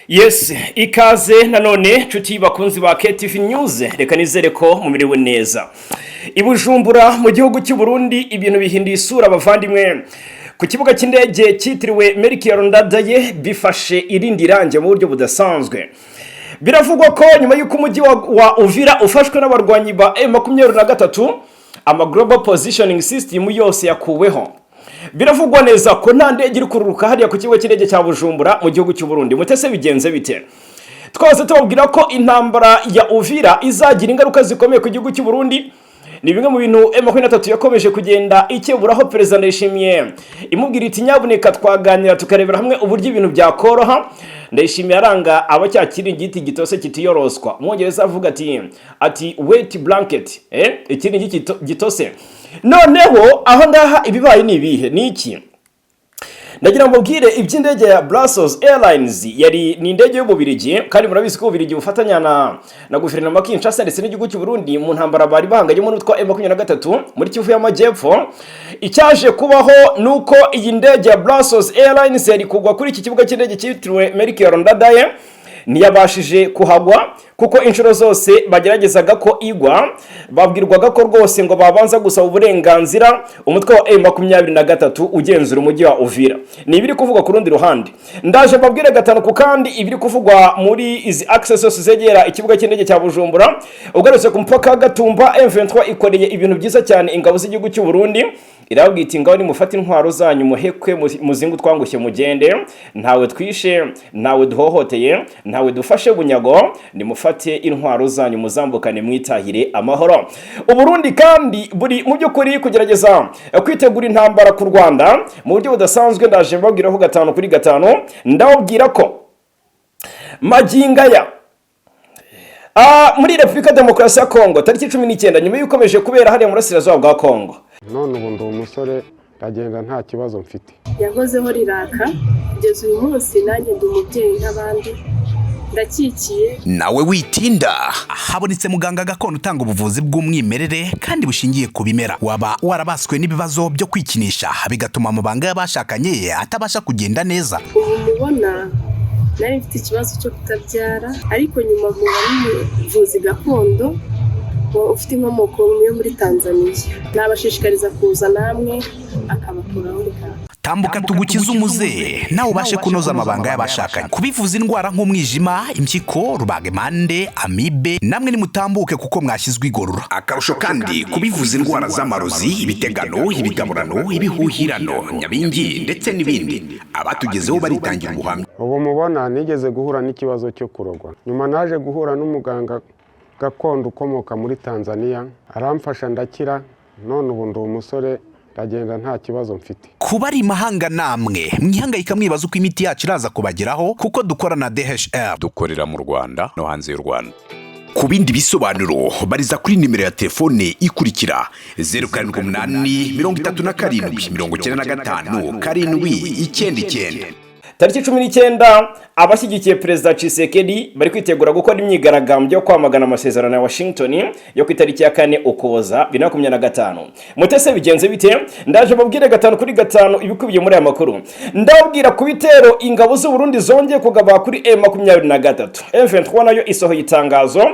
Yes, ikaze nanone nshuti bakunzi ba KTV News. Reka nizere ko mumerewe neza. I Bujumbura mu gihugu cy'u Burundi ibintu bihinduye isura, abavandimwe. Ku kibuga cy'indege cyitiriwe Melchior Ndadaye bifashe irindi range mu buryo budasanzwe. Biravugwa ko nyuma y'uko umujyi wa Uvira ufashwe n'abarwanyi ba M23, ama Global Positioning System yose yakuweho. Biravugwa neza ko nta ndege iri kururuka hariya ku kibuga cy'indege cya Bujumbura mu gihugu cy'u Burundi. Mutese bigenze bite? Twese tubabwira ko intambara ya Uvira izagira ingaruka zikomeye ku gihugu cy'u Burundi. Ni bimwe mu bintu M23 yakomeje kugenda ikeburaho Perezida Ndayishimiye, imubwira iti: "Nyabuneka twaganira tukarebera hamwe uburyo ibintu byakoroha." Ndayishimiye aranga aba cya kiringiti gitose kitiyoroswa. Umwongereza avuga ati "wet blanket", ikiringiti gitose. Noneho aho ngaha ibibaye ni ibihe? Ni iki? Ndagira ngo mbabwire iby'indege ya Brussels Airlines. Yari ni indege y'Ububirigi, kandi murabizi ko Ububirigi bufatanya na guverinoma Kinshasa ndetse n'igihugu cy'u Burundi mu ntambara bari bahanganyemo n'utwa M23 muri Kivu y'Amajyepfo. Icyaje kubaho nuko iyi ndege ya Brussels Airlines yari kugwa kuri iki kibuga cy'indege cyitiriwe Melchior Ndadaye, ntiyabashije kuhagwa, kuko inshuro zose bageragezaga ko igwa babwirwaga ko rwose ngo babanza gusaba uburenganzira umutwe wa M23 ugenzura umujyi wa Uvira. Ni ibiri kuvugwa. Ku rundi ruhande, ndaje mbabwire gatanu ku kandi ibiri kuvugwa muri izi axes zose zegera ikibuga cy'indege cya Bujumbura. Ugarutse ku mupaka wa Gatumba, M23 ikoreye ibintu byiza cyane ingabo z'igihugu cy'u Burundi. Irababwira iti: "Ngaho nimufate intwaro zanyu, muhekwe, muzinge utwangushye mugende. Ntawe twishe, ntawe duhohoteye, ntawe dufashe bunyago. Nimufate intwaro zanyu muzambukane, mwitahire amahoro." Uburundi kandi buri mu by'ukuri kugerageza kwitegura intambara ku Rwanda mu buryo budasanzwe. Ndaje mbabwiraho gatanu kuri gatanu. Ndababwira ko magingaya muri Repubulika Demokarasi ya Kongo, tariki 19, nyuma y'ukomeje kubera hariya mu burasirazuba bwa Kongo. None ubu ndi umusore, ndagenda nta kibazo mfite. Yankozeho riraka. Kugeza uyu munsi nanjye ndi umubyeyi nk'abandi, ndakikiye. Nawe witinda. Habonetse muganga gakondo utanga ubuvuzi bw'umwimerere kandi bushingiye ku bimera. Waba warabaswe n'ibibazo byo kwikinisha, bigatuma amabanga y'abashakanye atabasha kugenda neza? Ubu mubona nari mfite ikibazo cyo kutabyara, ariko nyuma mpura n'umuvuzi gakondo ufite inkomoko yo muri Tanzania. Nabashishikariza kuza namwe akabakuraho rikaka. Tambuka tugukize umuze, nawe ubashe kunoza amabanga y'abashakanye. Kubivuza indwara nk'umwijima, impyiko, rubagimpande, amibe, namwe nimutambuke kuko mwashyizwe igorora. Akarusho kandi, kubivuza indwara z'amarozi, ibitegano, ibigaburano, ibihuhirano, nyabingi ndetse n'ibindi, abatugezeho baritangira ubuhamya. Ubu mubona nigeze guhura n'ikibazo cyo kurogwa. Nyuma naje guhura n'umuganga gakondo ukomoka muri Tanzania, aramfasha ndakira. None ubu ndi umusore, ndagenda nta kibazo mfite. Kuba ari imahanga, namwe mwihangayika mwibaza uko imiti yacu iraza kubageraho, kuko dukora na DHL. Dukorera mu Rwanda no hanze y'u Rwanda. Ku bindi bisobanuro, bariza kuri nimero ya telefone ikurikira: 0783795799. Tariki 19, abashyigikiye Perezida Tshisekedi bari kwitegura gukora imyigaragambyo yo kwamagana amasezerano ya Washington yo ku itariki ya 4 Ukuboza 2025. Mutese bigenze bite? Ndaje mbabwire gatanu kuri gatanu ibikubiye muri aya makuru. Ndababwira ku bitero ingabo z'u Burundi zongeye kugaba kuri M23. M23 nayo isohoye itangazo.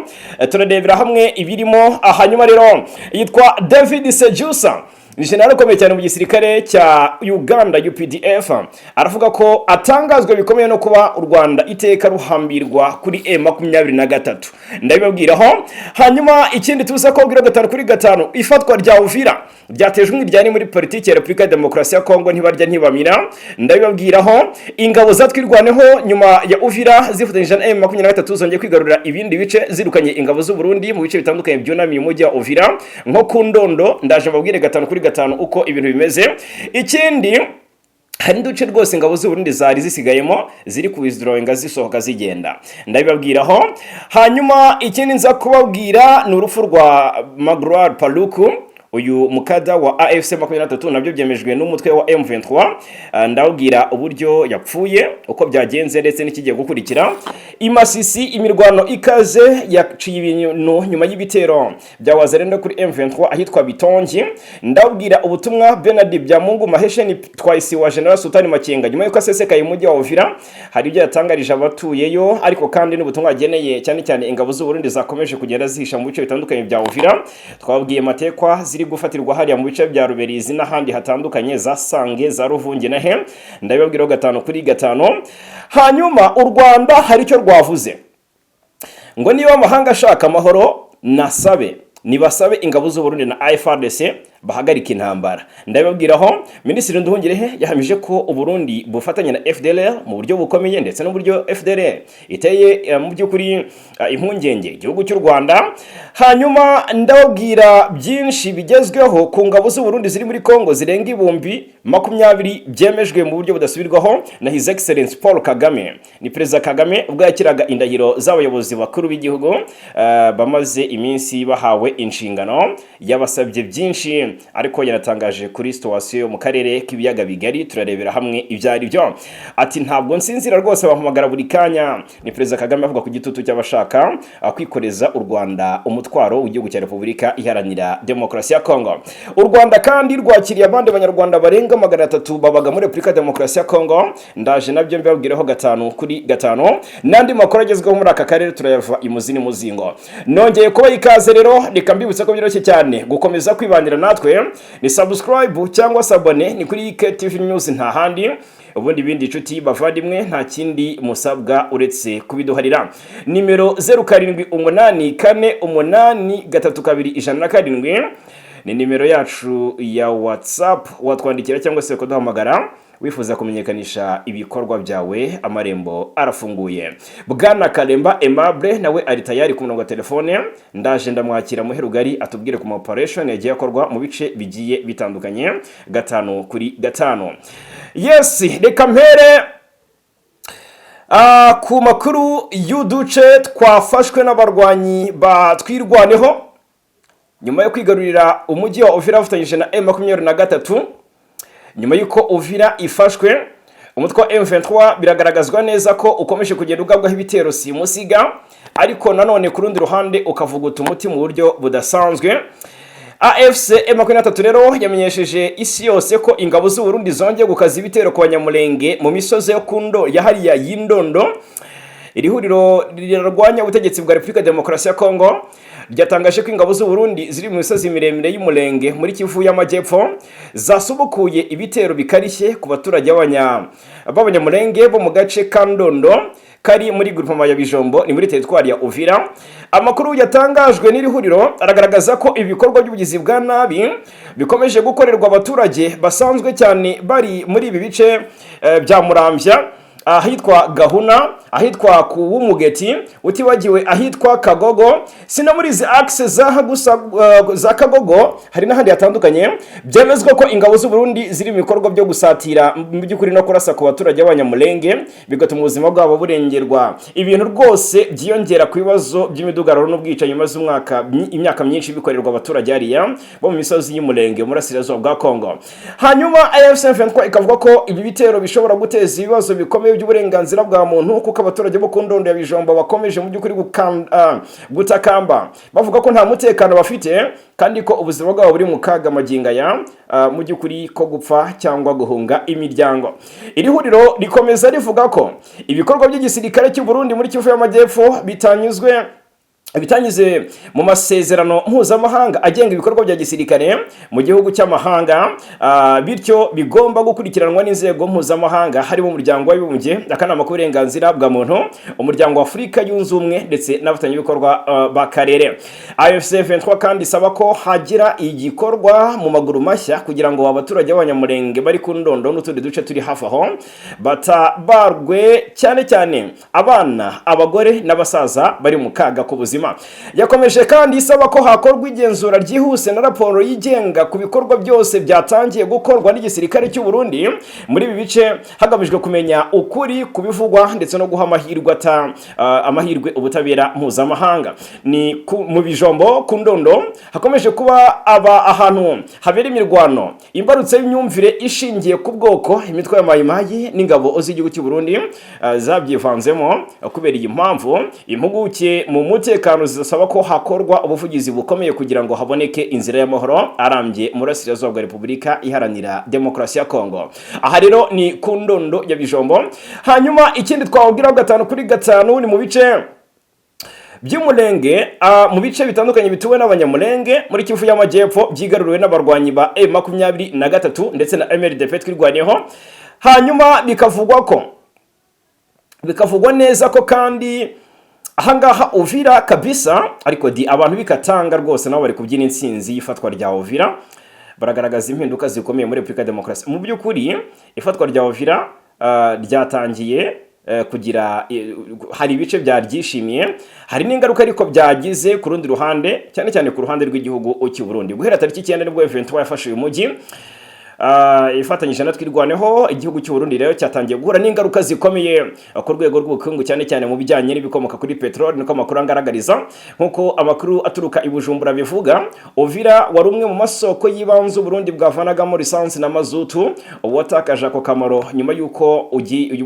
Turarebera hamwe ibirimo. Hanyuma rero yitwa David Sejusa, ni general ukomeye cyane mu gisirikare cya Uganda UPDF, aravuga ko atangazwa bikomeye no kuba u Rwanda iteka ruhambirwa kuri M23. Ndabibabwiraho. Hanyuma ikindi tuza kubwira gatanu kuri gatanu, ifatwa rya Uvira ryateje umwiryane muri politiki ya Repubulika ya Demokarasi ya Kongo. Ntibarya ntibamira. Ndabibabwiraho. Ingabo za Twirwaneho nyuma ya Uvira zifatanyije na M23 zongeye kwigarurira ibindi bice, zirukanye ingabo z'u Burundi mu bice bitandukanye byunamiye umujyi wa Uvira nko ku Ndondo. Ndaje mbabwire gatanu kuri gatanu uko ibintu bimeze. Ikindi, hari n'uduce rwose ingabo z'u Burundi zari zisigayemo ziri kuwithdrawinga, zisohoka zigenda. Ndabibabwiraho. Hanyuma ikindi nza kubabwira ni urupfu rwa Magloire Paluku. Uyu mukada wa AFC 23 nabyo byemejwe n'umutwe wa M23. Ndababwira uburyo yapfuye, uko byagenze ndetse n'ikigiye gukurikira. Imasisi imirwano ikaze yaciye ibintu nyuma y'ibitero bya Wazalendo kuri M23 ahitwa Bitongi. Ndababwira ubutumwa Bernard Byamungu Maheshe ni twayisi wa General Sultani Makenga nyuma y'uko asesekaye umujyi wa Uvira, hari ibyo yatangarije abatuyeyo, ariko kandi n'ubutumwa ageneye cyane cyane ingabo z'u Burundi zakomeje kugenda zihisha mu bice bitandukanye bya Uvira. Twababwiye matekwa ziri gufatirwa hariya mu bice bya Ruberizi n'ahandi hatandukanye, za Sange, za Ruvungi na he, ndabibabwiraho 5 kuri 5. Hanyuma u Rwanda hari icyo rwavuze ngo niba amahanga ashaka amahoro, nasabe nibasabe ingabo z'u Burundi na FARDC bahagarika intambara. Ndabibabwiraho. Minisitiri Nduhungirehe yahamije ko u Burundi bufatanya na FDLR mu buryo bukomeye, ndetse n'uburyo FDLR iteye mu by'ukuri impungenge igihugu cy'u Rwanda. Hanyuma ndababwira byinshi bigezweho ku ngabo z'u Burundi ziri muri Congo zirenga 20,000, byemejwe mu buryo budasubirwaho na His Excellence Paul Kagame. Ni Perezida Kagame ubwo yakiraga indahiro z'abayobozi bakuru b'igihugu bamaze iminsi bahawe inshingano, yabasabye byinshi, ariko yanatangaje kuri situation yo mu karere k'ibiyaga bigari. Turarebera hamwe ibyo ari byo. Ati: "Ntabwo nsinzira rwose, bampamagara buri kanya." Ni Perezida Kagame avuga ku gitutu cy'abashaka kwikoreza u Rwanda umutwaro w'igihugu cya Repubulika Iharanira Demokarasi ya Kongo. U Rwanda kandi rwakiriye abandi banyarwanda barenga 300 babaga muri Repubulika ya Demokarasi ya Kongo. Ndaje nabyo mbabwireho 5 kuri 5, n'andi makuru agezweho muri aka karere turayava imuzi n'umuzingo. Nongeye kubaha ikaze rero, reka mbibutse ko byoroshye cyane gukomeza kwibanira natwe, ni subscribe cyangwa s'abonner, ni kuri KTV News, nta handi. Ubundi ibindi, inshuti bavandimwe, nta kindi musabwa uretse kubiduharira. Nimero 0784832107 ni nimero yacu ya WhatsApp, watwandikira cyangwa se kuduhamagara wifuza kumenyekanisha ibikorwa byawe, amarembo arafunguye. Bwana Karemba Aimable nawe ari tayari ku murongo wa telefone, ndaje ndamwakira muhe rugari atubwire ku ma operation yagiye akorwa mu bice bigiye bitandukanye, 5 kuri 5. Yes, reka mpere ku makuru y'uduce twafashwe n'abarwanyi ba Twirwaneho nyuma yo kwigarurira umujyi wa Uvira bafatanyije na M23. Nyuma y'uko Uvira ifashwe, umutwe wa M23 biragaragazwa neza ko ukomeje kugenda ugabwaho ibitero simusiga, ariko nanone ku rundi ruhande ukavuguta umuti mu buryo budasanzwe. AFC M23 rero yamenyesheje isi yose ko ingabo z'u Burundi zongeye gukaza ibitero ku Banyamulenge mu misozi yo kundo ya hariya y'Indondo. Iri huriro rirarwanya ubutegetsi bwa Repubulika ya Demokarasi ya Kongo ryatangaje ko ingabo z'u Burundi ziri mu misozi miremire y'Umulenge muri Kivu y'Amajyepfo zasubukuye ibitero bikarishye ku baturage b'Abanyamulenge bo mu gace ka Ndondo kari muri groupement ya Bijombo, ni muri teritwari ya Uvira. Amakuru yatangajwe n'iri huriro aragaragaza ko ibikorwa by'ubugizi bwa nabi bikomeje gukorerwa abaturage basanzwe cyane bari muri ibi bice bya Muramvya, ahitwa Gahuna, ahitwa ku Wumugeti, utibagiwe ahitwa Kagogo. Si no muri izi axe zaha gusa za Kagogo, hari n'ahandi hatandukanye byemezwa ko ingabo z'u Burundi ziri mu bikorwa byo gusatira mu by'ukuri no kurasa ku baturage b'Abanyamulenge, bigatuma ubuzima bwabo burengerwa. Ibintu rwose byiyongera ku bibazo by'imidugararo n'ubwicanyi maze umwaka imyaka myinshi bikorerwa abaturage hariya bo mu misozi y'Umulenge mu burasirazuba bwa Kongo. Hanyuma AFC M23 ikavuga ko ibi bitero bishobora guteza ibibazo bikomeye by'uburenganzira bwa muntu, kuko abaturage bo ku Ndondo ya Bijombo bakomeje mu by'ukuri gutakamba bavuga ko nta mutekano bafite, kandi ko ubuzima bwabo buri mu kaga magingo aya, mu by'ukuri ko gupfa cyangwa guhunga imiryango. Iri huriro rikomeza rivuga ko ibikorwa by'igisirikare cy'u Burundi muri Kivu y'Amajyepfo bitanyuze mu masezerano mpuzamahanga agenga ibikorwa bya gisirikare mu gihugu cy'amahanga, bityo bigomba gukurikiranwa n'inzego mpuzamahanga, harimo Umuryango w'Abibumbye, Akanama k'Uburenganzira bwa Muntu, Umuryango wa Afurika Yunze Ubumwe ndetse n'abafatanyabikorwa b'akarere. AFC 23 kandi isaba ko hagira igikorwa mu maguru mashya kugira ngo abaturage b'Abanyamulenge bari ku Ndondo n'utundi duce turi hafi aho batabarwe, cyane cyane abana, abagore n'abasaza bari mu kaga k'ubuzima. ubuzima. Yakomeje kandi isaba ko hakorwa igenzura ryihuse na raporo yigenga ku bikorwa byose byatangiye gukorwa n'igisirikare cy'u Burundi muri ibi bice, hagamijwe kumenya ukuri ku bivugwa ndetse no guha amahirwe amahirwe ubutabera mpuzamahanga. Ni mu Bijombo ku Ndondo hakomeje kuba aba ahantu habera imirwano imbarutse y'imyumvire ishingiye ku bwoko. Imitwe ya Mayimayi n'ingabo z'igihugu cy'u Burundi zabyivanzemo. Kubera iyi mpamvu, impuguke mu mutekano zisaba ko hakorwa ubuvugizi bukomeye kugira ngo haboneke inzira y'amahoro arambye mu burasirazuba bwa Repubulika Iharanira Demokarasi ya Kongo. Aha rero ni ku Ndondo ya Bijombo. Hanyuma ikindi twababwiraho 5 kuri 5 ni mu bice by'Umurenge, mu bice bitandukanye bituwe n'Abanyamurenge muri Kivu y'Amajyepfo byigaruriwe n'abarwanyi ba M23 ndetse na MRDP Twirwaneho. Hanyuma bikavugwa ko, bikavugwa neza ko kandi ahangaha Uvira kabisa, ariko di abantu bikatanga rwose nabo bari kubyina intsinzi y'ifatwa rya Uvira, baragaragaza impinduka zikomeye muri Repubulika ya Demokarasi. Mu by'ukuri ifatwa rya Uvira ryatangiye kugira hari ibice byaryishimiye, hari n'ingaruka ariko byagize ku rundi ruhande, cyane cyane ku ruhande rw'igihugu cy'u Burundi. Guhera tariki 9 nibwo M23 yafashe uyu mujyi ifatanyije na Twirwaneho. Igihugu cy'u Burundi rero cyatangiye guhura n'ingaruka zikomeye ku rwego rw'ubukungu, cyane cyane mu bijyanye n'ibikomoka kuri peteroli, niko amakuru angaragariza. Nk'uko amakuru aturuka i Bujumbura bivuga, Uvira wari umwe mu masoko y'ibanze u Burundi bwavanagamo lisansi na mazutu, ubu watakaje ako kamaro nyuma y'uko uyu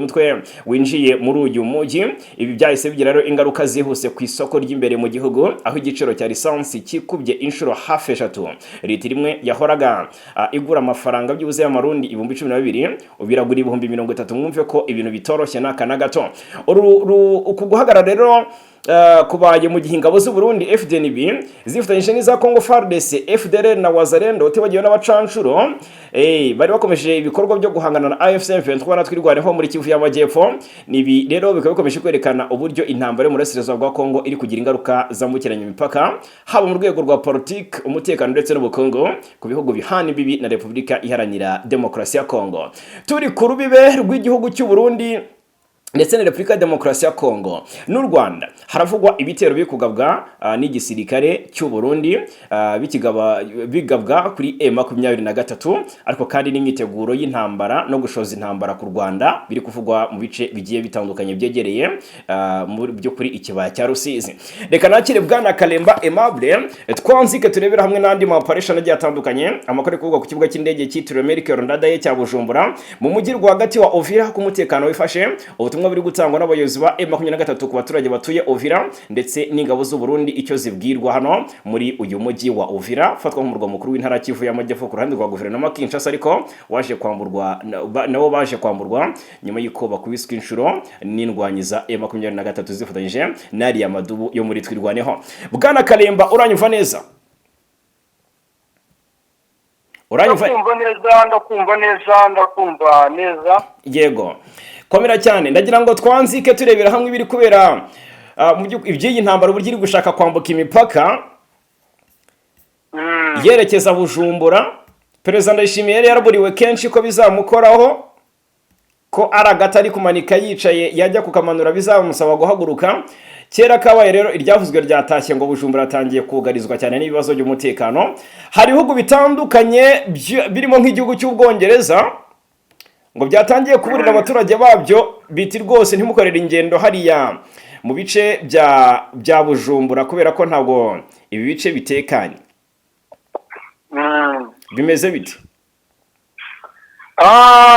mutwe winjiye muri uyu mujyi. Ibi byahise bigira rero ingaruka zihuse ku isoko ry'imbere mu gihugu, aho igiciro cya lisansi kikubye inshuro hafi 3. Litiro imwe yahoraga igura amafaranga byibuze y'Amarundi 12,000, ubu iragura 30,000. Mwumve ko ibintu bitoroshye n'aka na gato. Uku guhagarara rero kubaye mu gihe ingabo z'u Burundi FDNB zifatanyije n'iza Congo FARDC, FDLR na Wazalendo, utibagiwe n'abacanshuro, bari bakomeje ibikorwa byo guhangana na AFC M23 na Twirwaneho muri Kivu y'Amajyepfo. Nibi rero bikaba bikomeje kwerekana uburyo intambara yo mu burasirazuba bwa Congo iri kugira ingaruka zambukiranya imipaka, haba mu rwego rwa politiki, umutekano ndetse n'ubukungu ku bihugu bihana imbibi na Repubulika Iharanira Demokarasi ya Congo. Turi ku rubibe rw'igihugu cy'u Burundi ndetse na Repubulika ya Demokarasi ya Kongo n'u Rwanda, haravugwa ibitero biri kugabwa n'igisirikare cy'u Burundi, bikigaba bigabwa kuri M23, ariko kandi n'imyiteguro y'intambara no gushoza intambara ku Rwanda biri kuvugwa mu bice bigiye bitandukanye byegereye mu by'ukuri ikibaya cya Rusizi. Reka nakire bwana Kalemba Aimable, twanzike turebera hamwe n'andi ma operation agiye atandukanye. Amakuru ari kuvugwa ku kibuga cy'indege cyitiriwe Melchior Ndadaye cya Bujumbura, mu mujyi rwagati wa Uvira ku mutekano wifashe, ubutumwa buri gutangwa n'abayobozi ba M23 ku baturage batuye Uvira, ndetse n'ingabo z'u Burundi icyo zibwirwa hano muri uyu mujyi wa Uvira ufatwa nk'umurwa mukuru w'intara Kivu y'Amajyepfo ku ruhande rwa guverinoma Kinshasa, ariko waje kwamburwa nabo baje kwamburwa nyuma y'uko bakubiswe inshuro n'indwanyi za M23 zifatanyije n'ariya madubu yo muri Twirwaneho. Bwana Kalemba, uranyumva neza? Uranyumva? Ndakumva neza, ndakumva neza, ndakumva neza. Yego, komera cyane. Ndagira ngo twanzike turebera hamwe ibiri kubera mu iby'iyi ntambara, uburyo iri gushaka kwambuka imipaka yerekeza Bujumbura. Perezida Ndayishimiye yari yaraburiwe kenshi ko bizamukoraho, ko ari agati ari kumanika yicaye, yajya kukamanura bizamusaba guhaguruka. Kera kabaye rero iryavuzwe ryatashye, ngo Bujumbura atangiye kugarizwa cyane n'ibibazo by'umutekano. Hari ibihugu bitandukanye birimo nk'igihugu cy'Ubwongereza ngo byatangiye kuburira abaturage babyo biti: "Rwose ntimukorere ingendo hariya mu bice bya Bujumbura, kubera ko ntabwo ibi bice bitekanye." Bimeze bite?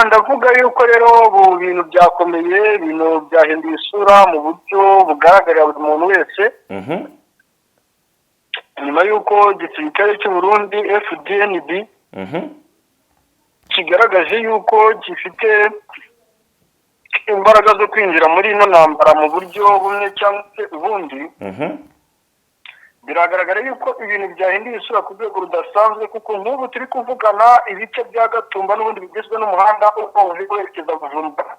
Ndavuga yuko rero ubu bintu byakomeye, ibintu byahinduye isura mu buryo bugaragarira buri muntu wese, nyuma y'uko igisirikare cy'u Burundi FDNB kigaragaje yuko gifite imbaraga zo kwinjira muri ino ntambara mu buryo bumwe cyangwa se ubundi. Biragaragara yuko ibintu byahinduye isura ku rwego rudasanzwe, kuko nk'ubu turi kuvugana ibice bya Gatumba n'ubundi bigizwe n'umuhanda uva werekeza Bujumbura.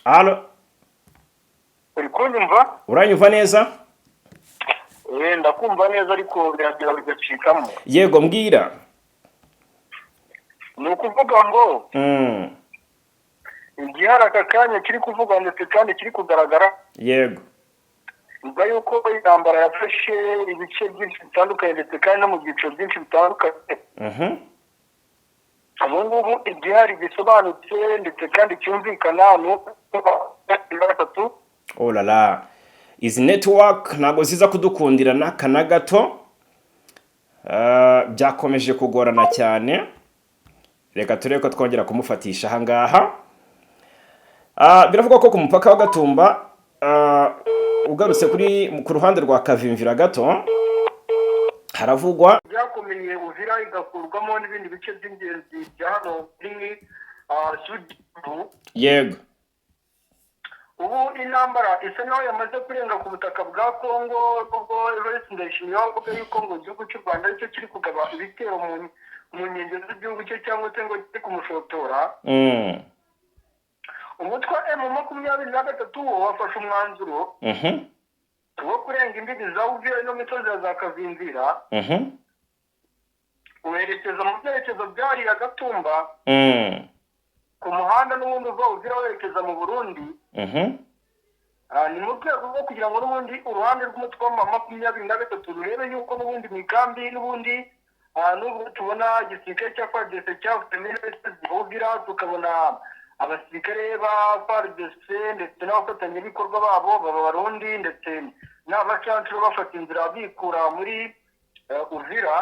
Allo? Uri kunyumva? Uranyumva neza? Ndakumva neza, ariko biragira bigacikamo. Yego, mbwira. Ni ukuvuga ngo Igihari aka kanya kiri kuvugwa ndetse kandi kiri kugaragara, nyuma y'uko intambara yafashe ibice byinshi bitandukanye ndetse kandi no mu byiciro byinshi bitandukanye, ubu ngubu igihari gisobanutse ndetse kandi cyumvikana ni uko gatatu. Oh la la, izi network ntabwo ziza kudukundira n'aka na gato. Byakomeje kugorana cyane. Reka turebe ko twongera kumufatisha ahangaha. Biravugwa ko ku mupaka wa Gatumba, ugarutse kuri ku ruhande rwa Kavimvira gato, haravugwa Byakomeye, Uvira igakurwamo n'ibindi bice by'ingenzi bya hano muri Sud-Kivu. Ubu intambara isa naho yamaze kurenga ku butaka bwa Kongo, ubwo Evariste Ndayishimiye avuga yuko ngo igihugu cy'u Rwanda aricyo kiri kugaba ibitero mu nkengero z'igihugu cye, cyangwa se ngo kiri kumushotora. Umutwe wa M23 wo wafashe umwanzuro wo kurenga imbibi za Uvira no misozi ya za Kavimvira, werekeza mu byerekezo byariya Gatumba, ku muhanda n'ubundi uva Uvira werekeza mu Burundi. Ni mu rwego rwo kugira ngo n'ubundi uruhande rw'umutwe wa 23 rurebe yuko n'ubundi migambi n'ubundi, nubwo tubona igisirikare cya FARDC cyafite Uvira, tukabona abasirikare ba FARDC ndetse n'abafatanyabikorwa babo baba Barundi ndetse n'abacancuro bafata inzira bikura muri Uvira,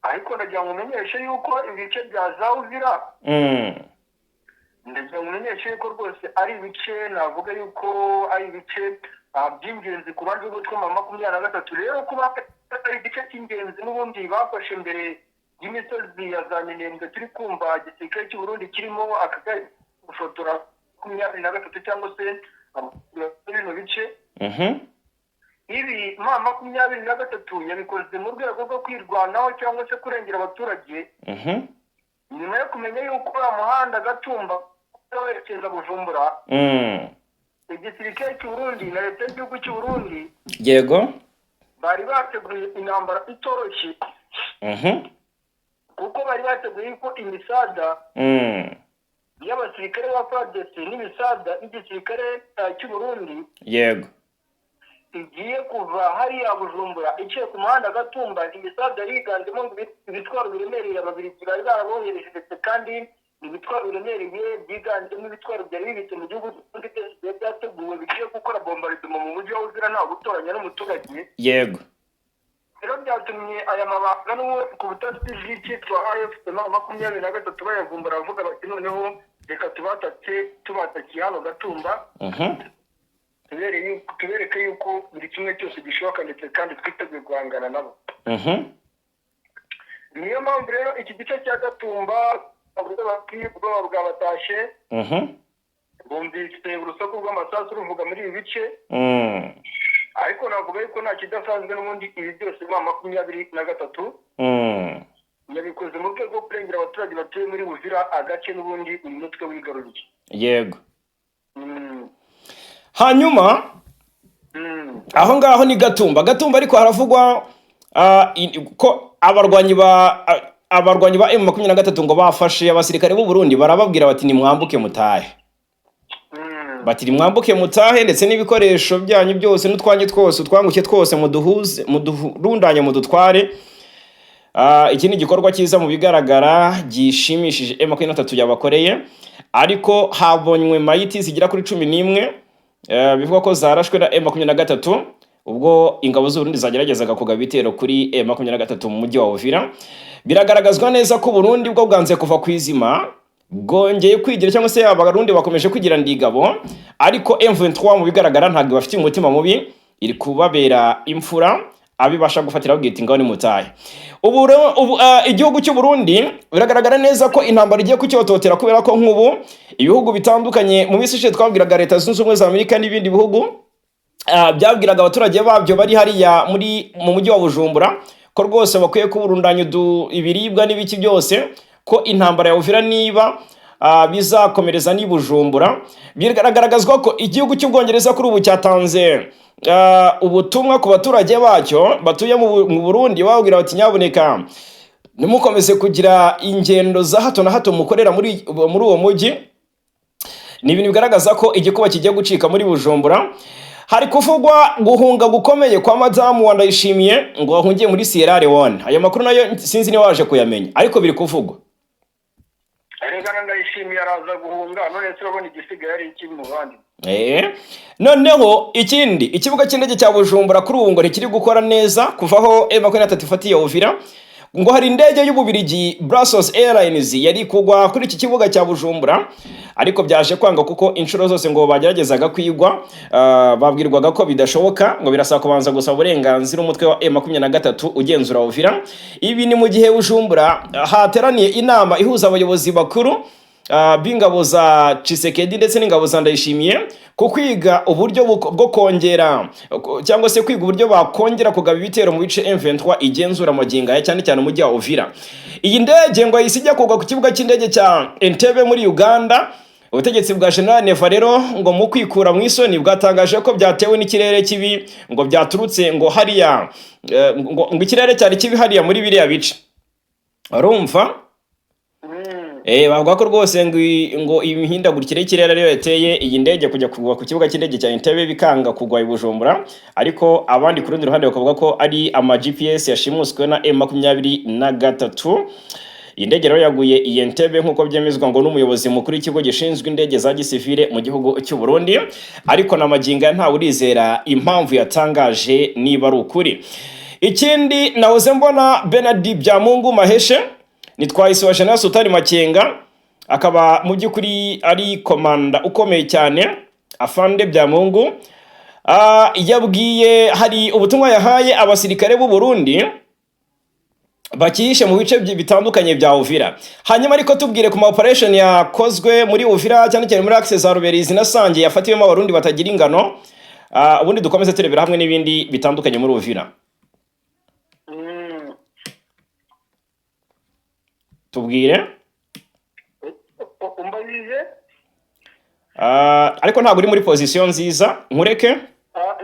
ariko ndagira ngo umenyeshe yuko ibice bya za Uvira, ndagira ngo umenyeshe yuko rwose ari ibice, navuga yuko ari ibice by'ingenzi ku ruhande rw'umutwe wa 23. Rero kuba ari igice cy'ingenzi n'ubundi bafashe mbere y'imisozi ya za Minembwe, turi kumva igisirikare cy'u Burundi kirimo akagari gushotora 23 cyangwa se bino bice, ibi M23 yabikoze mu rwego rwo kwirwanaho cyangwa se kurengera abaturage, nyuma yo kumenya yuko uriya muhanda Gatumba werekeza Bujumbura, igisirikare cy'u Burundi na leta y'igihugu cy'u Burundi bari bateguye intambara itoroshye, kuko bari bateguye yuko imisada y'abasirikare ba FARDC n'imisada y'igisirikare cy'u Burundi igiye kuva hariya Bujumbura iciye ku muhanda Gatumba. Imisada yiganjemo ngo ibitwaro biremereye Ababiligi bari barabohereje, ndetse kandi ibitwaro biremereye byiganjemo ibitwaro byari bibitse mu gihugu cy'u byose byari byateguwe, bigiye gukora bombardement mu mujyi wa Uvira nta gutoranya n'umuturage. Rero byatumye aya mabanga n'ubu ku butasi bw'icyitwa AFC 23 bayavumbura, bavuga bati: "Noneho reka tubatatse, tubatakiye hano Gatumba, tubereke yuko buri kimwe cyose gishoboka ndetse kandi twiteguye guhangana nabo." Niyo mpamvu rero iki gice cya Gatumba bavuga bati ubwoba bwabatashe, bumvise urusaku rw'amasasu ruvuga muri ibi bice. Ariko navuga yuko nta kidasanzwe n'ubundi, ibi byose M23 yabikoze mu rwego rwo kurengera abaturage batuye muri Buvira, agace n'ubundi uyu mutwe wigaruriye. Hanyuma aho ngaho ni Gatumba. Gatumba ariko haravugwa ko abarwanyi ba M23 ngo bafashe abasirikare b'u Burundi, barababwira bati: "Nimwambuke mutahe." Bati: "Nimwambuke mutahe ndetse n'ibikoresho byanyu byose n'utwanyu twose, utwanguke twose, muduhuze, muduhurundanye, mudutware." Iki ni igikorwa cyiza mu bigaragara gishimishije M23 yabakoreye, ariko habonywe mayiti zigera kuri 11, bivugwa ko zarashwe na M23 ubwo ingabo z'u Burundi zageragezaga kugaba ibitero kuri M23 mu mujyi wa Uvira. Biragaragazwa neza ko Burundi bwo bwanze kuva ku izima, bwongeye kwigira, cyangwa se Abarundi bakomeje kwigira ndigabo, ariko M23 mu bigaragara ntabwo bafite umutima mubi, iri kubabera imfura, abibasha gufatira babwita ingabo ni mutahe. Ubu rero, ubu igihugu cy'u Burundi biragaragara neza ko intambara igiye kucyototera, kubera ko nk'ubu ibihugu bitandukanye, mu minsi ishize twabwiraga Leta Zunze Ubumwe za Amerika n'ibindi bihugu, byabwiraga abaturage babyo bari hariya mu mujyi wa Bujumbura ko rwose bakwiye kuburundanya ibiribwa n'ibiki byose, ko intambara ya Uvira niba bizakomereza n'i Bujumbura. Biragaragazwa ko igihugu cy'Ubwongereza kuri ubu cyatanze ubutumwa ku baturage bacyo batuye mu Burundi, bababwira bati: "Nyabuneka ntimukomeze kugira ingendo za hato na hato mukorera muri uwo mujyi." Ni ibintu bigaragaza ko igikuba kigiye gucika muri Bujumbura. Hari kuvugwa guhunga gukomeye kwa madamu wa Ndayishimiye, ngo wahungiye muri Sierra Leone. Ayo makuru nayo sinzi niba waje kuyamenya, ariko biri kuvugwa. Erega na Ndayishimiye araza guhunga. None se urabona igisigaye ari iki mu bandi? Noneho ikindi, ikibuga cy'indege cya Bujumbura kuri ubu ngo ntikiri gukora neza kuva aho M23 ifatiye Uvira. Ngo hari indege y'Ububirigi, Brussels Airlines, yari kugwa kuri iki kibuga cya Bujumbura, ariko byaje kwanga kuko inshuro zose ngo bageragezaga kwigwa babwirwaga ko bidashoboka, ngo birasaba kubanza gusaba uburenganzira umutwe wa M23 ugenzura Uvira. Ibi ni mu gihe Bujumbura hateraniye inama ihuza abayobozi bakuru b'ingabo za Tshisekedi ndetse n'ingabo za Ndayishimiye ku kwiga uburyo bwo kongera, cyangwa se kwiga uburyo bakongera kugaba ibitero mu bice M23 igenzura magingo aya, cyane cyane umujyi wa Uvira. Iyi ndege ngo yahise ijya kugwa ku kibuga cy'indege cya Entebbe muri Uganda. Ubutegetsi bwa General Neva rero ngo mu kwikura mu isoni bwatangaje ko byatewe n'ikirere kibi, ngo byaturutse ngo hariya ngo ikirere cyari kibi hariya muri biriya bice, urumva? Bavuga ko rwose ngo imihindagurikire y'ikirere ariyo yateye iyi ndege kujya kugwa ku kibuga cy'indege cya Entebbe, bikanga kugwa i Bujumbura. Ariko abandi ku rundi ruhande bakavuga ko ari ama GPS yashimuswe na M23. Iyi ndege rero yaguye i Entebbe nk'uko byemezwa ngo n'umuyobozi mukuru w'ikigo gishinzwe indege za gisivile mu gihugu cy'u Burundi, ariko na magingo aya ntawe urizera impamvu yatangaje niba ari ukuri. Ikindi, nahoze mbona Bernard Byamungu Maheshe, ni twahise wa General Sultani Makenga, akaba mu by'ukuri ari komanda ukomeye cyane, Afande Byamungu. Yabwiye, hari ubutumwa yahaye abasirikare b'u Burundi bakihishe mu bice bitandukanye bya Uvira. Hanyuma ariko tubwire ku ma operation yakozwe muri Uvira, cyane cyane muri axe za Ruberizi na Sange, yafatiwemo Abarundi batagira ingano. Ubundi dukomeze turebera hamwe n'ibindi bitandukanye muri Uvira. Tubwire. Umbajije? Ariko ntabwo uri muri position nziza, nkureke.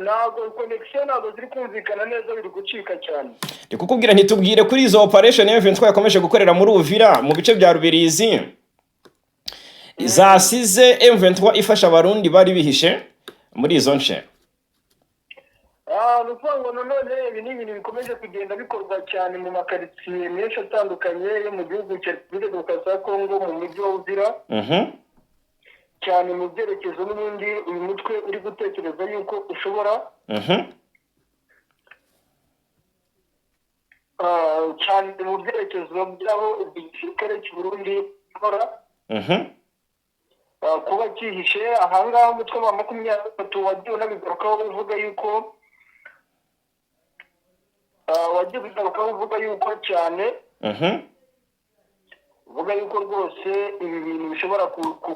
Ntabwo connection, ntabwo ziri kumvikana neza, biri gucika cyane. Ndi kukubwira, ntitubwire kuri izo operation M23 yakomeje gukorera muri Uvira mu bice bya Ruberizi, zasize M23 ifasha Abarundi bari bihishe muri izo nce. Ni ukuvuga ngo nanone ibi ni ibintu bikomeje kugenda bikorwa cyane mu makaritsiye menshi atandukanye yo mu gihugu cya Repubulika Demokarasi ya Kongo, mu mujyi wa Uvira, cyane mu byerekezo n'ubundi uyu mutwe uri gutekereza yuko ushobora cyane mu byerekezo by'aho igisirikare cy'u Burundi gikora kuba cyihishe ahangaha. Umutwe wa 23 wagiye unabigarukaho uvuga yuko wagiye ubigarukaho uvuga yuko cyane uvuga yuko rwose ibi bintu bishobora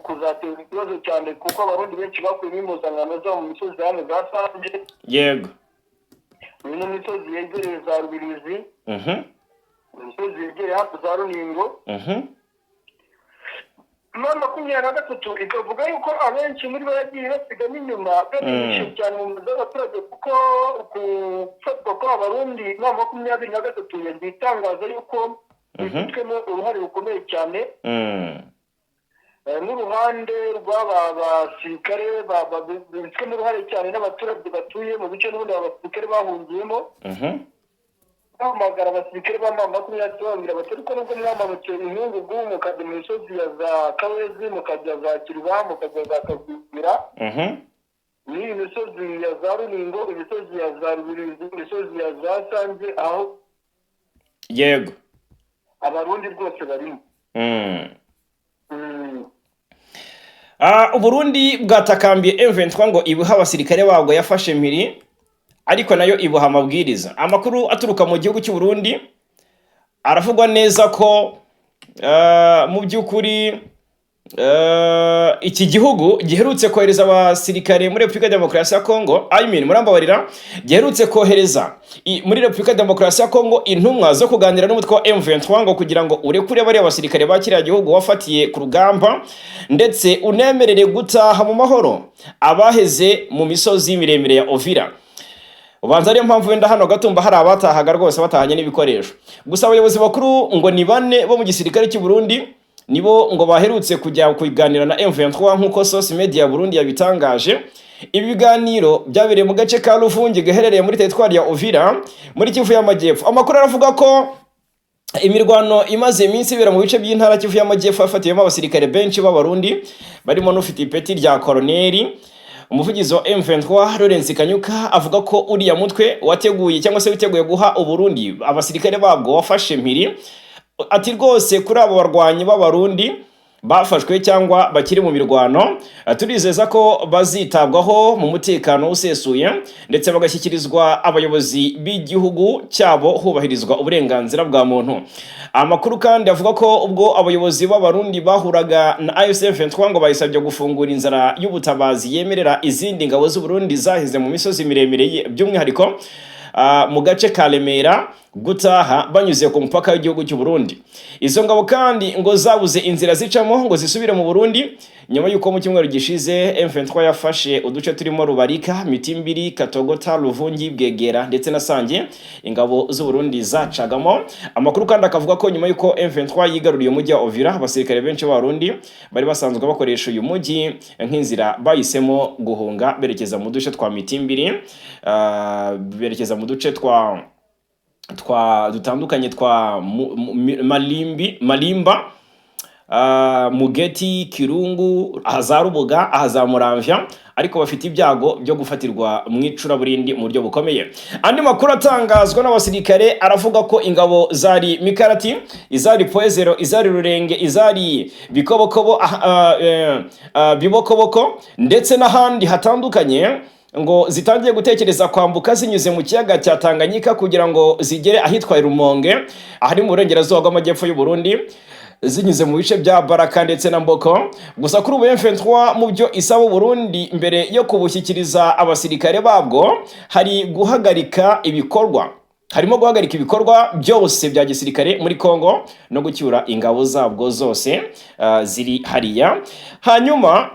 kuzateza ikibazo cyane, kuko Abarundi benshi bakuyemo impuzankano zabo mu misozi hano za Sange, ino misozi yegereye za Rubirizi, imisozi yegereye hafi za Runingo. M23 ikavuga yuko abenshi muri bo yagiye basigamo inyuma, benshi cyane mu mazu y'abaturage, kuko gufatwa kw'Abarundi, M23 yagiye itangaza yuko bifitwemo uruhare rukomeye cyane n'uruhande rw'aba basirikare, bifitwemo uruhare cyane n'abaturage batuye mu bice n'ubundi aba basirikare bahungiyemo. Bahamagara abasirikare ba M23, bababwira bati: "Ariko nubwo mwamanutse inkungugu mukajya mu misozi ya za Kawezi, mukajya za Kiriba, mukajya za Kagwira, n'iyi misozi ya za Runingo, imisozi ya za Rubirizi, imisozi ya za Sange, aho Abarundi rwose barimo." Uburundi bwatakambiye M23 ngo ibuhe abasirikare babwo yafashe mpiri, ariko nayo ibuha amabwiriza. Amakuru aturuka mu gihugu cy'u Burundi aravugwa neza ko mu by'ukuri iki gihugu giherutse kohereza abasirikare muri Repubulika ya Demokarasi ya Kongo, I mean, murambabarira, giherutse kohereza muri Repubulika ya Demokarasi ya Kongo intumwa zo kuganira n'umutwe wa M23 ngo kugira ngo urekure bariya basirikare ba kiriya gihugu wafatiye ku rugamba, ndetse unemerere gutaha mu mahoro abaheze mu misozi miremire ya Uvira. Ubanza ariyo mpamvu wenda hano Gatumba hari abatahaga rwose batahanye n'ibikoresho. Gusa abayobozi bakuru ngo ni bane bo mu gisirikare cy'u Burundi. nibo ngo baherutse kujya kuganira na M23, nk'uko Source Media Burundi yabitangaje. Ibi biganiro byabereye mu gace ka Luvungi gaherereye muri teritwari ya Uvira muri Kivu y'Amajyepfo. Amakuru aravuga ko imirwano imaze iminsi ibera mu bice by'intara Kivu y'Amajyepfo yafatiyemo abasirikare benshi b'Abarundi, barimo n'ufite ipeti rya koroneri. Umuvugizi wa M23 Lawrence Kanyuka avuga ko uriya mutwe wateguye cyangwa se witeguye guha Uburundi abasirikare babwo wafashe mpiri. Ati: "Rwose kuri abo barwanyi b'Abarundi bafashwe cyangwa bakiri mu mirwano, turizeza ko bazitabwaho mu mutekano usesuye ndetse bagashyikirizwa abayobozi b'igihugu cyabo hubahirizwa uburenganzira bwa muntu." Amakuru kandi avuga ko ubwo abayobozi b'Abarundi bahuraga na AFC M23, ngo bayisabye gufungura inzara y'ubutabazi yemerera izindi ngabo z'Uburundi zahize mu misozi miremire, by'umwihariko mu gace ka Remera, gutaha banyuze ku mupaka w'igihugu cy'u Burundi. Izo ngabo kandi ngo zabuze inzira zicamo ngo zisubire mu Burundi nyuma y'uko mu cyumweru gishize M23 yafashe uduce turimo Rubarika, Mitimbiri, Katogota, Luvungi, Bwegera ndetse na Sange ingabo z'u Burundi zacagamo. Amakuru kandi akavuga ko nyuma y'uko M23 yigaruriye umujyi wa Uvira, abasirikare benshi b'Abarundi bari basanzwe bakoresha uyu mujyi nk'inzira bahisemo guhunga berekeza mu duce twa Mitimbiri, berekeza mu duce twa dutandukanye twa Malimbi, Malimba, Mugeti, Kirungu, aha za Rubuga, aha za Muramvya, ariko bafite ibyago byo gufatirwa mu icuraburindi mu buryo bukomeye. Andi makuru atangazwa n'abasirikare aravuga ko ingabo zari Mikarati, izari Poezero, izari Rurenge, izari Bikobokobo, Bibokoboko ndetse n'ahandi hatandukanye ngo zitangiye gutekereza kwambuka zinyuze mu kiyaga cya Tanganyika kugira ngo zigere ahitwa Rumonge, ahari mu burengerazuba bw'amajyepfo y'u Burundi, zinyuze mu bice bya Baraka ndetse na Mboko. Gusa kuri ubu M23 mu byo isaba Burundi mbere yo kubushyikiriza abasirikare babwo hari guhagarika ibikorwa, harimo guhagarika ibikorwa byose bya gisirikare muri Congo no gucyura ingabo zabwo zose ziri hariya. Hanyuma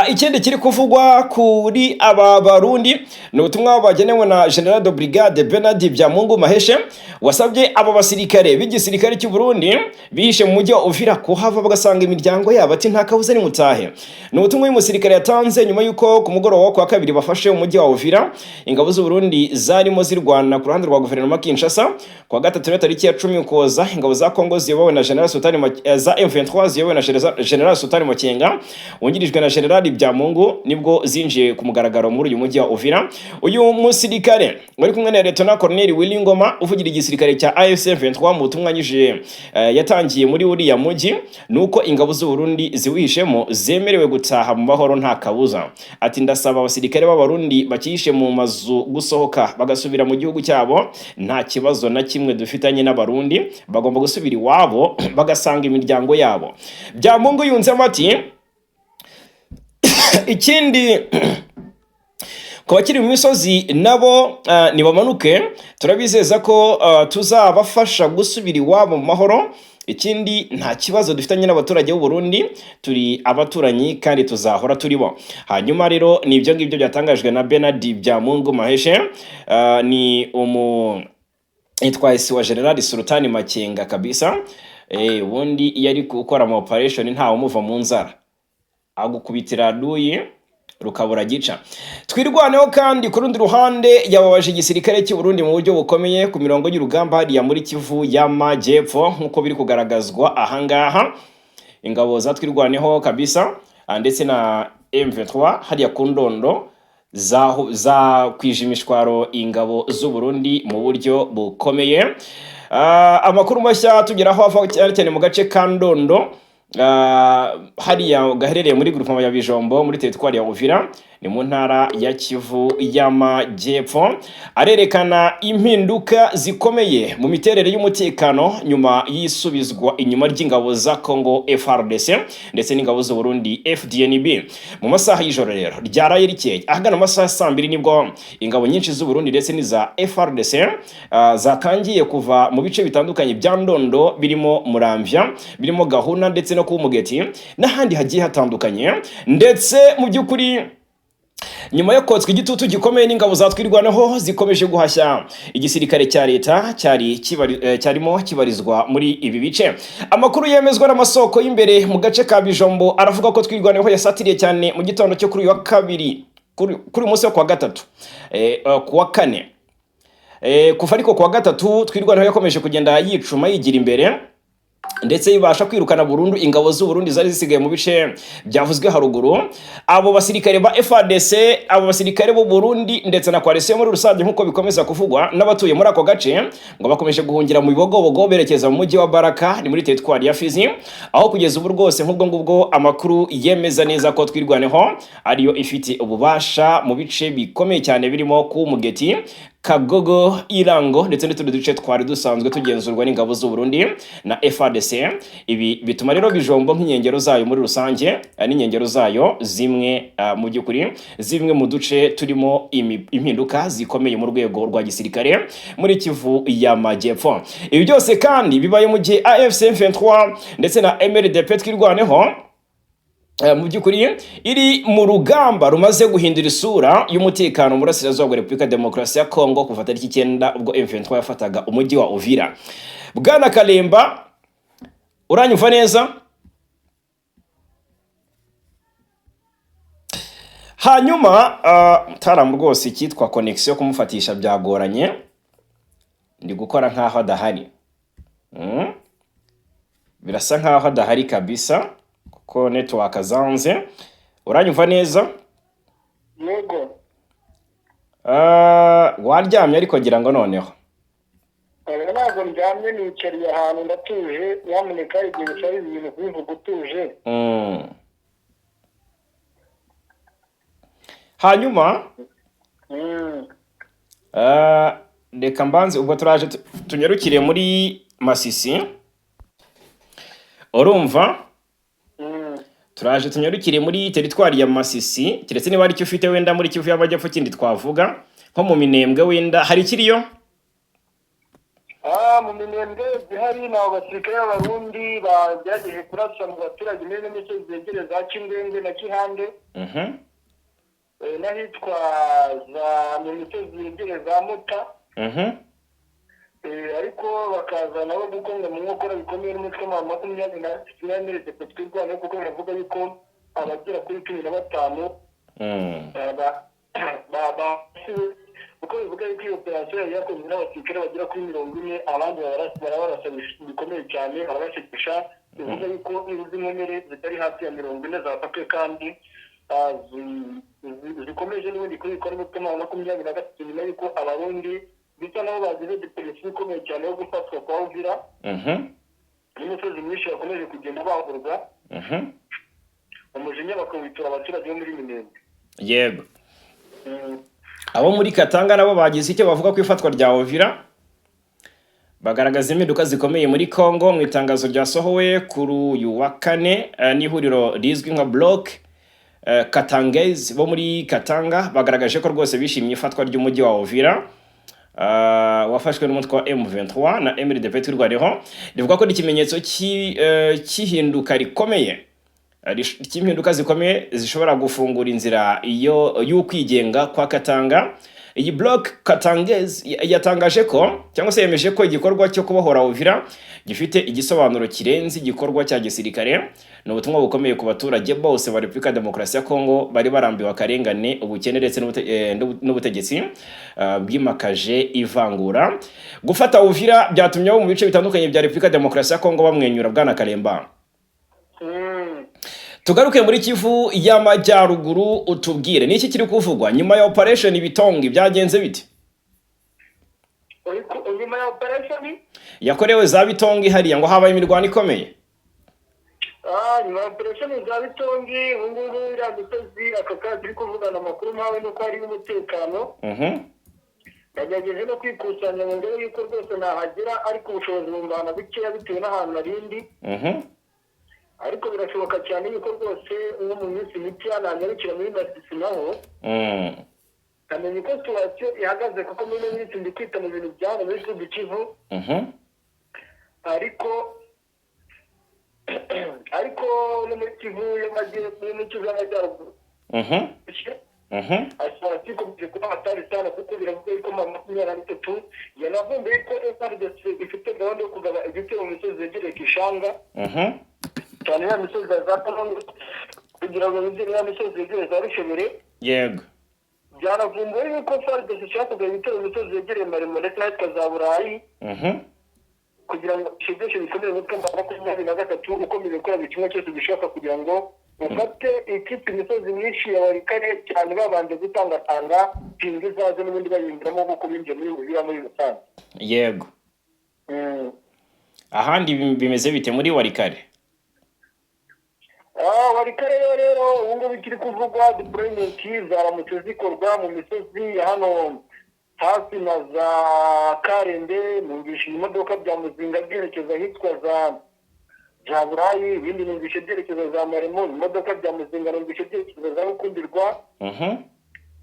ikindi kiri kuvugwa kuri aba Barundi ni ubutumwa bagenewe na General de Brigade Bernard Byamungu Maheshe, wasabye aba basirikare b'igisirikare cy'u Burundi bihishe mu mujyi wa Uvira kuhava bagasanga imiryango yabo. Ati: "Nta kabuza, ni mutahe." Ni ubutumwa uyu musirikare yatanze nyuma y'uko ku mugoroba wo kuwa kabiri bafashe umujyi wa Uvira ingabo z'u Burundi zarimo zirwana ku ruhande rwa guverinoma Kinshasa. Kuwa gatatu rero tariki ya 10 Ukuboza, ingabo za Congo ziyobowe na General Sultani za M23 ziyobowe na General Sultani Makenga wungirijwe na General Byamungu nibwo zinjiye ku mugaragaro muri uyu mujyi wa Uvira. Uyu musirikare wari kumwe na Lieutenant Colonel Willy Ngoma uvugira igisirikare cya AFC M23, mu butumwa anyujije yatangiye muri uriya mujyi, nuko ingabo z'u Burundi ziwihishemo zemerewe gutaha mu mahoro nta kabuza. Ati: "Ndasaba abasirikare b'Abarundi bakihishe mu mazu gusohoka bagasubira mu gihugu cyabo. Nta kibazo na kimwe dufitanye n'Abarundi, bagomba gusubira iwabo bagasanga imiryango yabo." Byamungu yunzemo ati: "Ikindi, ku bakiri mu misozi nabo nibamanuke, turabizeza ko tuzabafasha gusubira iwabo mu mahoro. Ikindi, nta kibazo dufitanye n'abaturage b'u Burundi, turi abaturanyi kandi tuzahora turi bo." Hanyuma rero ni ibyo ngibyo byatangajwe na Bernard Byamungu Maheshe, ni umu itwaye wa General Sultani Makenga kabisa. Ubundi iyo ari gukora ama operation ntawe umuva mu nzara, agukubitira aduyi rukabura gica. Twirwaneho kandi ku rundi ruhande yababaje igisirikare cy'u Burundi mu buryo bukomeye ku mirongo y'urugamba hariya muri Kivu y'Amajyepfo, nk'uko biri kugaragazwa ahangaha. Ingabo za Twirwaneho kabisa ndetse na M23 hariya ku Ndondo za kwije imishwaro ingabo z'u Burundi mu buryo bukomeye. Amakuru mashya tugeraho ava cyane cyane mu gace ka Ndondo, hariya gaherereye muri groupement ya Bijombo muri teritwari ya Uvira, ni mu ntara ya Kivu y'Amajyepfo, arerekana impinduka zikomeye mu miterere y'umutekano nyuma y'isubizwa inyuma ry'ingabo za Congo FARDC ndetse n'ingabo z'u Burundi FDNB. Mu masaha y'ijoro rero ryaraye rikeye, ahagana mu masaha ya saa 2, nibwo ingabo nyinshi z'u Burundi ndetse n'iza FARDC zatangiye kuva mu bice bitandukanye bya Ndondo, birimo Muramvya, birimo Gahuna ndetse no kuba Umugeti n'ahandi hagiye hatandukanye. Ndetse mu by'ukuri Nyuma yo kotswa igitutu gikomeye n'ingabo za Twirwaneho zikomeje guhashya igisirikare cya leta cyarimo kibarizwa muri ibi bice. Amakuru yemezwa n'amasoko y'imbere mu gace ka Bijombo aravuga ko Twirwaneho yasatiriye cyane mu gitondo cyo kuri uyu wa kabiri, kuri uyu munsi wo kuwa gatatu, kuwa kane. Kuva ariko kuwa gatatu, Twirwaneho yakomeje kugenda yicuma yigira imbere, ndetse ibasha kwirukana burundu ingabo z'u Burundi zari zisigaye mu bice byavuzwe haruguru. Abo basirikare ba FARDC, abo basirikare b'u Burundi ndetse na coalition muri rusange, nk'uko bikomeza kuvugwa n'abatuye muri ako gace, ngo bakomeje guhungira mu Bibogobogo berekeza mu mujyi wa Baraka, ni muri teritwari ya Fizi, aho kugeza ubu rwose nk'ubwo ngubwo amakuru yemeza neza ko Twirwaneho ariyo ifite ububasha mu bice bikomeye cyane birimo Kumugeti, Kagogo, Irango ndetse n'utundi duce twari dusanzwe tugenzurwa n'ingabo z'u Burundi na FARDC. Ibi bituma rero Bijombo nk'inkengero zayo muri rusange, n'inkengero zayo zimwe, mu by'ukuri zimwe mu duce turimo impinduka zikomeye mu rwego rwa gisirikare muri Kivu y'Amajyepfo. Ibi byose kandi bibaye mu gihe AFC M23 ndetse na MRDP Twirwaneho mu by'ukuri iri mu rugamba rumaze guhindura isura y'umutekano mu burasirazuba bwa Repubulika ya Demokarasi ya Kongo kuva tariki 9 ubwo M23 yafataga umujyi wa Uvira. Bwana Kalemba, uranyumva neza? Hanyuma mutaramu rwose icyitwa connection kumufatisha byagoranye, ndi gukora nkaho adahari. Birasa nkaho adahari kabisa kuko network zanze. Uranyumva neza? Yego. Waryamye ariko ngira ngo noneho. Ntabwo ndyamye, nicariye ahantu ndatuje, nyamuneka igihe bisaba ibintu kubivuga utuje. Hanyuma reka mbanze ubwo turaje tunyarukire muri Masisi, urumva? Turaje tunyarukire muri teritwari ya Masisi, keretse niba hari icyo ufite wenda muri Kivu y'Amajyepfo kindi twavuga nko mu Minembwe, wenda hari ikiriyo? Mu Minembwe zihari ni abo basirikare b'Abarundi bagerageje kurasa mu baturage muri ino misozi zegereye za Kingwengwe na Kihande, n'ahitwa za mu misozi yegereye za Muta. Ariko bakaza nabo gukomwa mu nkokora bikomeye n'umutwe wa 23 Twirwaneho, kuko baravuga yuko abagera kuri 15 uko bivuga yuko iyo operasiyo yari yakozwe n'abasirikare bagera kuri 40, abandi barabarasa bikomeye cyane, barabashegesha. Bivuga yuko izi nkomere zitari hafi ya 40 zafashwe kandi zikomeje n'ubundi kubikora n'umutwe wa 23, nyuma y'uko Abarundi bisa nabo bagize depresiyo ikomeye cyane yo gufatwa kwa Uvira n'imisozi myinshi bakomeje kugenda bahurwa, umujinya bakawitura abaturage bo muri Minembwe. Yego. Abo muri Katanga nabo bagize icyo bavuga ku ifatwa rya Uvira, bagaragaza impinduka zikomeye muri Congo. Mu itangazo ryasohowe kuri uyu wa kane n'ihuriro rizwi nka Bloc Katangese bo muri Katanga, bagaragaje ko rwose bishimiye ifatwa ry'umujyi wa Uvira wafashwe n'umutwe wa M23 na MRDP Twirwaneho. Rivuga ko ari ikimenyetso cy'ihinduka rikomeye, cy'impinduka zikomeye zishobora gufungura inzira iyo y'ukwigenga kwa Katanga. Iyi Bloc Katangese yatangaje ko, cyangwa se yemeje ko igikorwa cyo kubohora Uvira gifite igisobanuro kirenze igikorwa cya gisirikare. Ni ubutumwa bukomeye ku baturage bose ba Repubulika ya Demokarasi ya Kongo bari barambiwe akarengane, ubukene ndetse n'ubutegetsi bwimakaje ivangura. Gufata Uvira byatumye abo mu bice bitandukanye bya Repubulika ya Demokarasi ya Kongo bamwenyura. Bwana Kalemba, tugaruke muri Kivu y'Amajyaruguru, utubwire ni iki kiri kuvugwa nyuma ya operation Bitongi, byagenze bite? Nyuma ya operation yakorewe za Bitongi hariya, ngo habaye imirwano ikomeye. Nyuma ya operation za Bitongi, ubu ngubu iriya misozi aka kazi turi kuvugana, amakuru mpawe nuko hariho umutekano. Nagerageje no kwikusanya ngo ndebe yuko rwose nahagera, ariko ubushobozi bumbana bukeya bitewe n'ahantu narindi. Ariko birashoboka cyane yuko rwose nko mu minsi mike nanyarukira muri Masisi naho nkamenya uko situation ihagaze, kuko muri ino minsi ndi kwita mu bintu bya hano muri Sud Kivu. Ariko no muri Kivu y'Amajyepfo, no muri Kivu y'Amajyaruguru. Asipora ikomeje kuba hatari sana, kuko biravuga yuko M23 yanavumbuye ko FARDC ifite gahunda yo kugaba ibitero mu misozi yegereye Kishanga, cyane ya misozi ya za Kanoni, kugira ngo binjire ya misozi yegereye za Rushebere. Byanavumbuwe yuko FARDC ishaka kugaba ibitero mu misozi yegereye Marimo ndetse n'ahitwa za Burayi, kugira ngo ishegeshe bikomere umutwe wa 23 ukomeje gukora buri kimwe cyose gishaka kugira ngo ufate ikipe imisozi myinshi ya Walikale, cyane babanje gutangatanga pinga izaze n'ubundi bayinjiramo nk'uko binjiye muri Uvira muri rusange. Ahandi bimeze bite muri Walikale? Ah, Walikale yo rero ubu ngubu ikiri kuvugwa, deployment zaramutse zikorwa mu misozi ya hano hafi na za Karembe. Numvishe ibimodoka bya Muzinga byerekeza ahitwa za Burayi, ibindi numvishe byerekeza za Maremo, ibimodoka bya Muzinga numvishe byerekeza za Rukumbirwa.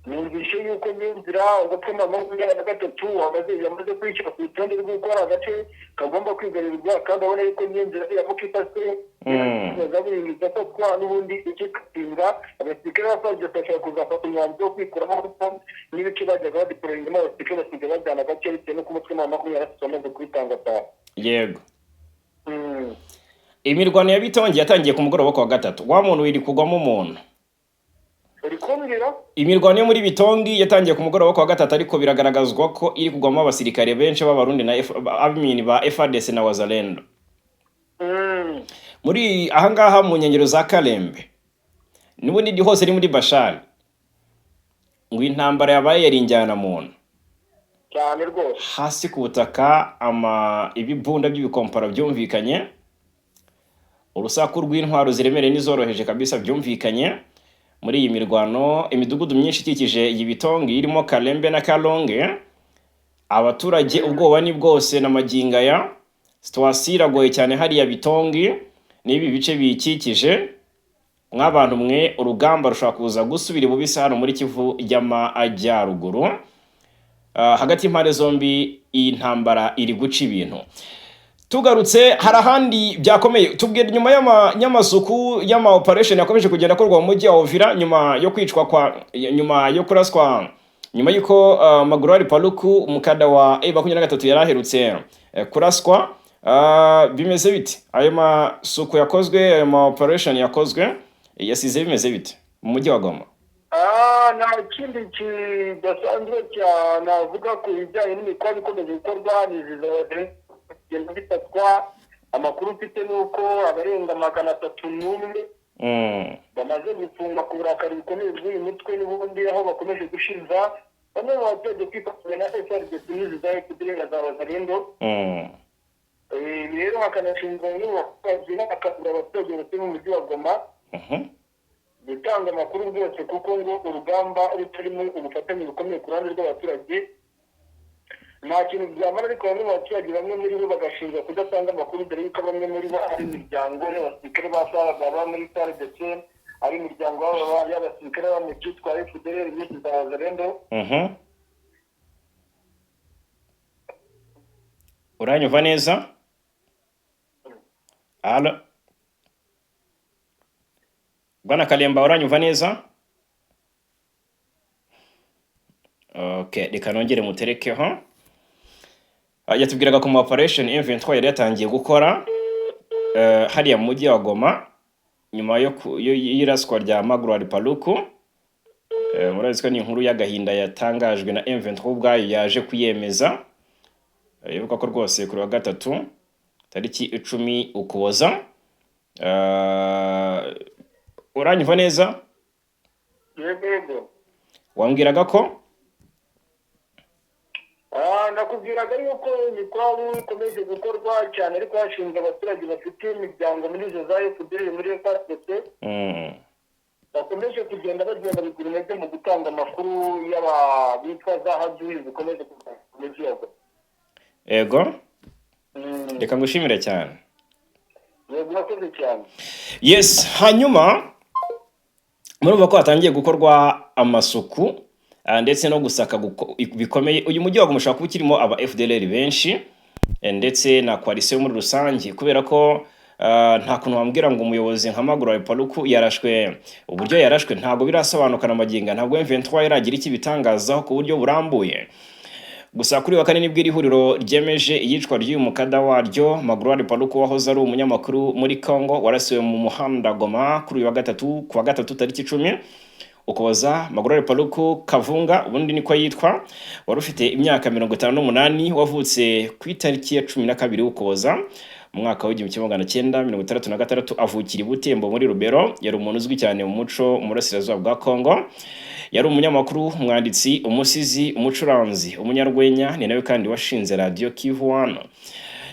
Numvishe yuko n'inzira umutwe wa 23 yamaze kwishyira ku rutonde rw'uko ari agace kagomba kwigarurirwa, kandi abona yuko n'inzira iramuka ifashwe za buri igafatwa, n'ubundi ikipinga abasirikare ba FARDC bashobora kuzafata umwanzuro wo kwikuramo, kuko n'ibice bajyaga badeployingamo abasirikare basigaye bajyana gake bitewe n'uko umutwe wa 23 wamaze kubitangatanga. Imirwano ya Bitongi yatangiye ku mugoroba ku wa gatatu, wa muntu wiri kugwamo umuntu. Uri kumbwira? Imirwano yo muri Bitongi yatangiye ku mugoroba ku wa gatatu, ariko biragaragazwa ko iri kugwamo abasirikare benshi b'Abarundi na admin ba FARDC na Wazalendo. Muri ahangaha mu nkengero za Kalembe n'ubundi ndi hose ni muri Bashari, ngo intambara yabaye yari injyana muntu. Cyane rwose. Hasi ku butaka ama ibibunda by'ibikompara byumvikanye, urusaku rw'intwaro ziremereye n'izoroheje kabisa byumvikanye muri iyi mirwano. Imidugudu myinshi ikikije iyi Bitongi irimo Kalembe na Kalonge, abaturage ubwoba ni bwose na magingo aya. Situation iragoye cyane hariya Bitongi n'ibi bice biyikikije. Mw'abantu mwe, urugamba rushobora kuza gusubira ibubisi hano muri Kivu y'Amajyaruguru. Hagati y'impande zombi iyi ntambara iri guca ibintu. Tugarutse, hari ahandi byakomeye. Tubwira nyuma y'amasuku y'ama operation yakomeje kugenda akorwa mu mujyi wa Uvira nyuma yo kwicwa kwa, nyuma yo kuraswa, nyuma y'uko Magloire Paluku, umukada wa M23, yari aherutse kuraswa, bimeze bite? Ayo masuku yakozwe, ayo ma operation yakozwe yasize bimeze bite mu mujyi wa Goma? Ah, nta kindi kidasanzwe navuga ku bijyanye n'imikorere ikomeje gukorwa, ni kugenda bifatwa. Amakuru mfite ni uko abarenga 301 bamaze gufungwa ku burakari bukomeye bw'uyu mutwe n'ubundi, aho bakomeje gushinja bamwe mu baturage kwifatanya na FARDC n'izi za FDLR na za Wazalendo. Ibi rero hakanashinzwa bamwe mu baturage n'abakangurira abaturage batuye mu mujyi wa Goma gutanga amakuru rwose, kuko ngo urugamba rutarimo ubufatanye bukomeye ku ruhande rw'abaturage nta kintu byamara. Ariko bamwe mu baturage, bamwe muri bo bagashinjwa kudatanga amakuru, dore yuko bamwe muri bo ari imiryango y'abasirikare ba SAR baba muri FARDC, ari imiryango y'abasirikare baba mu cyitwa FDLR nyinshi za Wazalendo. Uranyumva neza? Allo, Bwana Kalemba, uranyumva neza? Okay, reka nongere muterekeho. Yatubwiraga ku ma operation M23 yari yatangiye gukora hariya mu mujyi wa Goma nyuma y'iraswa rya Magloire Paluku. Murabizi ko ni inkuru y'agahinda yatangajwe na M23 ubwayo yaje kuyemeza. Ivuga ko rwose kuri wa gatatu tariki 10 Ukuboza. Uranyumva neza? Yego. Wambwiraga ko Ah, nakubwiraga yuko imikwabu ikomeje gukorwa cyane, ariko hashinzwe abaturage bafite imiryango muri izo za FDL, muri FARDC, bakomeje kugenda bagenda bigura intege mu gutanga amakuru y'aba bitwa za haduyi zikomeje kuza mu mujyi wa Goma. Yego. Reka ngushimire cyane. Yego, urakoze cyane. Yes, hanyuma murumva ko hatangiye gukorwa amasuku ndetse no gusaka bikomeye. Uyu mujyi wa Goma ushobora kuba ukirimo aba FDLR benshi, ndetse na coalition muri rusange, kubera ko Nta kuntu wambwira ngo umuyobozi nka Magloire Paluku yarashwe. Uburyo yarashwe ntabwo birasobanuka na magingo, ntabwo M23 iragira iki bitangazaho ku buryo burambuye. Gusa kuri wa kane nibwo iri huriro ryemeje iyicwa ry'uyu mukada waryo Magloire Paluku, wahoze ari umunyamakuru muri Congo, warasiwe mu muhanda Goma kuri uyu wa gatatu, ku wa gatatu tariki 10 Ukuboza. Magloire Paluku Kavunga, ubundi niko yitwa, wari ufite imyaka 58, wavutse ku itariki ya 12 Ukuboza mu mwaka w'1966, avukira i Butembo muri Lubero. Yari umuntu uzwi cyane mu muco mu burasirazuba bwa Congo. Yari umunyamakuru, umwanditsi, umusizi, umucuranzi, umunyarwenya. Ni nawe kandi washinze Radiyo Kivu One.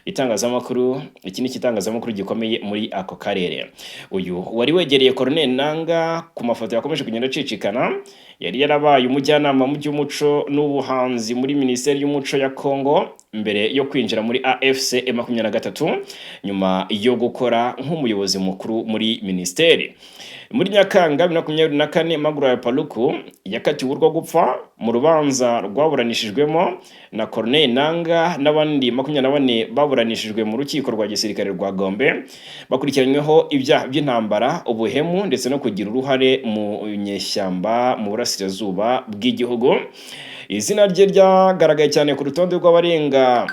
Itangazamakuru iki ni igitangazamakuru gikomeye muri ako karere. Uyu wari wegereye Corneille Nanga ku mafoto yakomeje kugenda acicikana, yari yarabaye umujyanama mu by'umuco n'ubuhanzi muri Minisiteri y'Umuco ya Congo mbere yo kwinjira muri AFC 23, nyuma yo gukora nk'umuyobozi mukuru muri minisiteri. Muri Nyakanga 2024, Magloire Paluku yakatiwe urwo gupfa mu rubanza rwaburanishijwemo na Corneille Nanga n'abandi 24 baburanishijwe mu rukiko rwa gisirikare rwa Gombe, bakurikiranyweho ibyaha by'intambara, ubuhemu ndetse no kugira uruhare mu nyeshyamba mu burasirazuba bw'igihugu. Izina rye ryagaragaye cyane ku rutonde rw'abarenga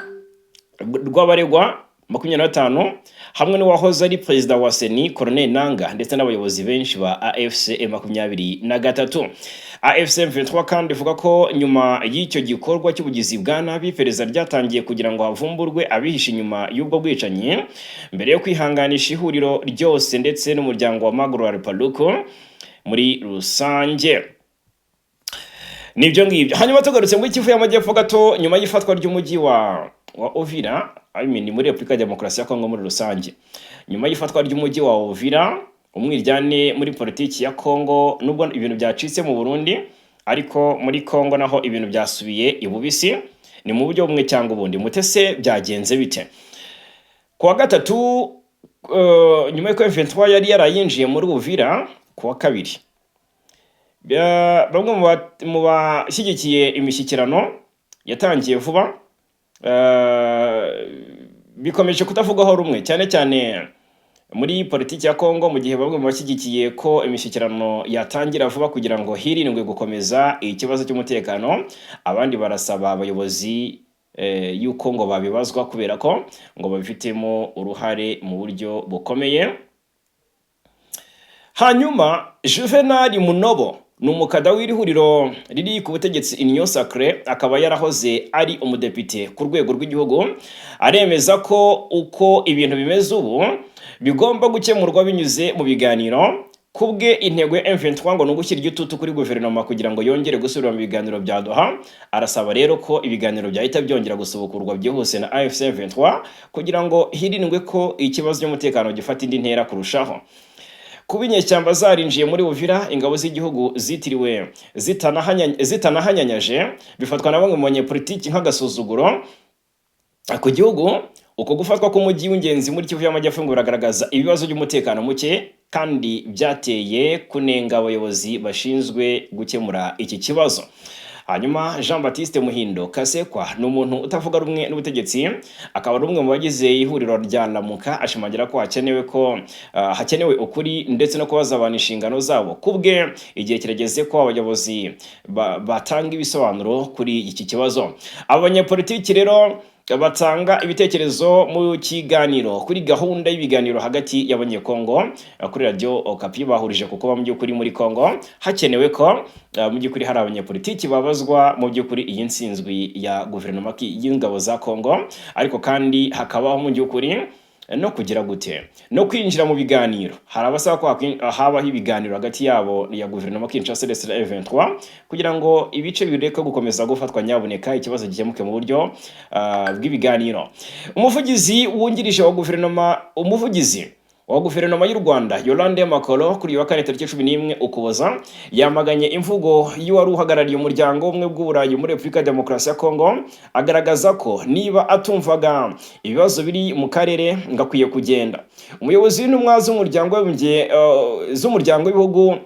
rw'abaregwa 25, hamwe n'uwahoze ari perezida wa CENI Corneille Nanga ndetse n'abayobozi benshi ba AFC 23. AFC 23 kandi ivuga ko nyuma y'icyo gikorwa cy'ubugizi bwa nabi, iperereza ryatangiye kugira ngo havumburwe abihishe inyuma y'ubwo bwicanyi, mbere yo kwihanganisha ihuriro ryose ndetse n'umuryango wa Magloire Paluku muri rusange. Nibyo ngibyo. Hanyuma tugarutse muri Kivu y'Amajyepfo gato, nyuma y'ifatwa ry'umujyi wa Uvira, I mean muri Repubulika ya Demokarasi ya Kongo muri rusange, nyuma y'ifatwa ry'umujyi wa Uvira, umwiryane muri politiki ya Kongo, nubwo ibintu byacitse mu Burundi, ariko muri Kongo naho ibintu byasubiye ibubisi, ni mu buryo bumwe cyangwa ubundi. Mutese byagenze bite ku wa gatatu, nyuma y'uko M23 yari yarayinjiye muri Uvira ku wa kabiri? Bamwe mu bashyigikiye imishyikirano yatangiye vuba bikomeje kutavugwaho rumwe, cyane cyane muri politiki ya Kongo, mu gihe bamwe mu bashyigikiye ko imishyikirano yatangira vuba kugira ngo hirindwe gukomeza ikibazo cy'umutekano, abandi barasaba abayobozi yuko ngo babibazwa kubera ko ngo babifitemo uruhare mu buryo bukomeye. Hanyuma Juvenal Munobo ni umukada w'iri huriro riri ku butegetsi Union Sacrée, akaba yarahoze ari umudepite ku rwego rw'igihugu, aremeza ko uko ibintu bimeze ubu bigomba gukemurwa binyuze mu biganiro. Kubwe, intego ya M23 ngo ni ugushyira igitutu kuri guverinoma kugira ngo yongere gusubira mu biganiro bya Doha. Arasaba rero ko ibiganiro byahita byongera gusubukurwa byihuse na AFC M23 kugira ngo hirindwe ko ikibazo cy'umutekano gifata indi ntera kurushaho. Kuba inyeshyamba zarinjiye muri Uvira, ingabo z'igihugu zitiriwe zitanahanyanyaje, bifatwa na bamwe mu banyepolitiki nk'agasuzuguro ku gihugu. Uko gufatwa k'umujyi w'ingenzi muri Kivu y'Amajyepfo ngo biragaragaza ibibazo by'umutekano muke, kandi byateye kunenga abayobozi bashinzwe gukemura iki kibazo. Hanyuma Jean Baptiste Muhindo Kasekwa ni umuntu utavuga rumwe n'ubutegetsi, akaba ari umwe mu bagize ihuriro rya Lamuka, ashimangira ko hakenewe ukuri ndetse no kubaza abantu inshingano zabo. Kubwe, igihe kirageze ko abayobozi batanga ibisobanuro kuri iki kibazo. Aba banyepolitiki rero batanga ibitekerezo mu kiganiro kuri gahunda y'ibiganiro hagati y'Abanyekongo kuri Radio Okapi, bahurije ku kuba mu by'ukuri muri Kongo hakenewe ko mu by'ukuri hari abanyepolitiki babazwa mu by'ukuri iyi nsinzwi ya guverinoma y'ingabo za Kongo, ariko kandi hakabaho mu by'ukuri no kugira gute, no kwinjira mu biganiro. Hari abasaba ko habaho ibiganiro hagati yabo ya guverinoma Kinshasa ndetse na M23 kugira ngo ibice bireke gukomeza gufatwa, nyabuneka ikibazo gikemuke mu buryo bw'ibiganiro. Umuvugizi wungirije wa guverinoma, umuvugizi wa guverinoma y'u Rwanda Yolande Makolo, kuri uyu wa kane tariki 11 Ukuboza, yamaganye imvugo y'uwari uhagarariye Umuryango w'Ubumwe bw'Uburayi muri Repubulika ya Demokarasi ya Kongo, agaragaza ko niba atumvaga ibibazo biri mu karere ngo akwiye kugenda. Umuyobozi w'intumwa z'umuryango w'Abibumbye, z'umuryango w'ibihugu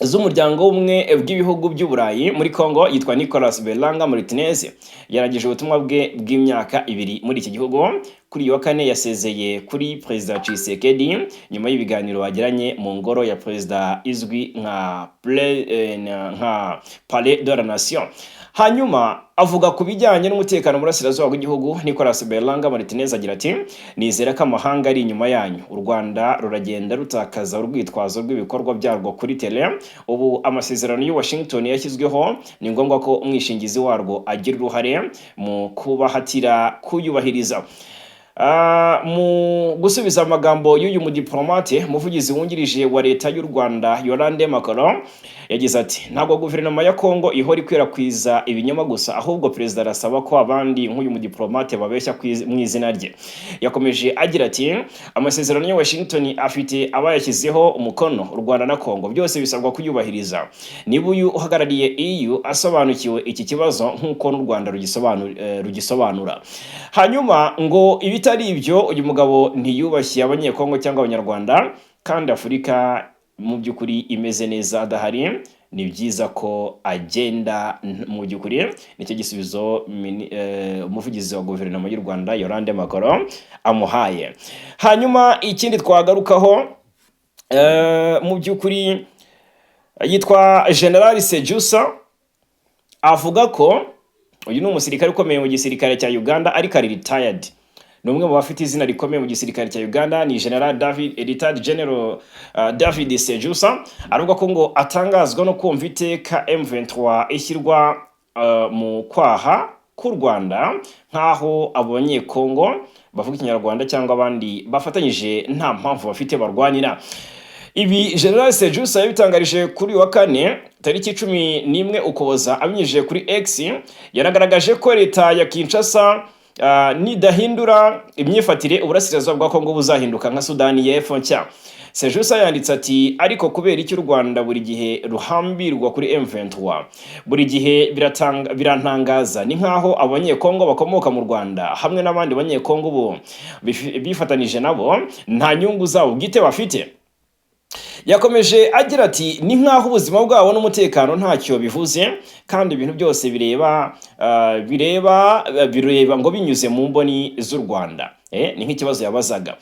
z'umuryango w'ubumwe bw'ibihugu by'Uburayi muri Congo yitwa Nicolas Berlanga Martinez yarangije ubutumwa bwe bw'imyaka 2 muri iki gihugu. Kuri uyu wa kane yasezeye kuri Perezida Tshisekedi nyuma y'ibiganiro bagiranye mu ngoro ya perezida izwi nka Palais de la Nation. Hanyuma avuga ku bijyanye n'umutekano mu burasirazuba bw'igihugu, Nicolas Berlanga Martinez agira ati: "Nizera ko amahanga ari inyuma yanyu. U Rwanda ruragenda rutakaza urwitwazo rw'ibikorwa byarwo kuri terrain. Ubu amasezerano y'i Washington yashyizweho, ni ngombwa ko umwishingizi warwo agira uruhare mu kubahatira kuyubahiriza." Mu gusubiza amagambo y'uyu mudiplomate, umuvugizi wungirije wa leta y'u Rwanda Yolande Makolo yagize ati: "Ntabwo guverinoma ya Congo ihora ikwirakwiza ibinyoma gusa, ahubwo perezida arasaba ko abandi nk'uyu mudiplomate babeshya mu izina rye." Yakomeje agira ati: "Amasezerano ya Washington afite abayashyizeho umukono, u Rwanda na Congo, byose bisabwa kuyubahiriza. Niba uyu uhagarariye EU asobanukiwe iki kibazo nk'uko n'u Rwanda rugisobanura." Hanyuma ngo ibitari ibyo, uyu mugabo ntiyubashye Abanyekongo cyangwa Abanyarwanda, kandi Afurika mu by'ukuri imeze neza adahari. Ni byiza ko agenda. Mu by'ukuri nicyo gisubizo umuvugizi wa guverinoma y'u Rwanda Yolande Makolo amuhaye. Hanyuma ikindi twagarukaho, mu by'ukuri yitwa General Sejusa, avuga ko uyu ni umusirikare ukomeye mu gisirikare cya Uganda ariko ari retired, ni umwe mu bafite izina rikomeye mu gisirikare cya Uganda, ni General David, retired General David Sejusa, aravuga ko ngo atangazwa no kumva iteka M23 ishyirwa mu kwaha k'u Rwanda, nk'aho abo Banyekongo bavuga Ikinyarwanda cyangwa abandi bafatanyije nta mpamvu bafite barwanira. Ibi General Sejusa yabitangarije kuri uyu wa kane tariki 11 Ukuboza abinyujije kuri X. Yanagaragaje ko leta ya Kinshasa nidahindura imyifatire, uburasirazuba bwa Kongo buzahinduka nka Sudani y'Epfo nshya. Sejusa yanditse ati: "Ariko kubera iki u Rwanda buri gihe ruhambirwa kuri M23? Buri gihe birantangaza. Ni nkaho Abanyekongo bakomoka mu Rwanda hamwe n'abandi Banyekongo ubu bifatanije nabo nta nyungu zabo bwite bafite." Yakomeje agira ati: "Ni nk'aho ubuzima bwabo n'umutekano ntacyo bivuze, kandi ibintu byose bireba ngo binyuze mu mboni z'u Rwanda." Ni nk'ikibazo yabazaga.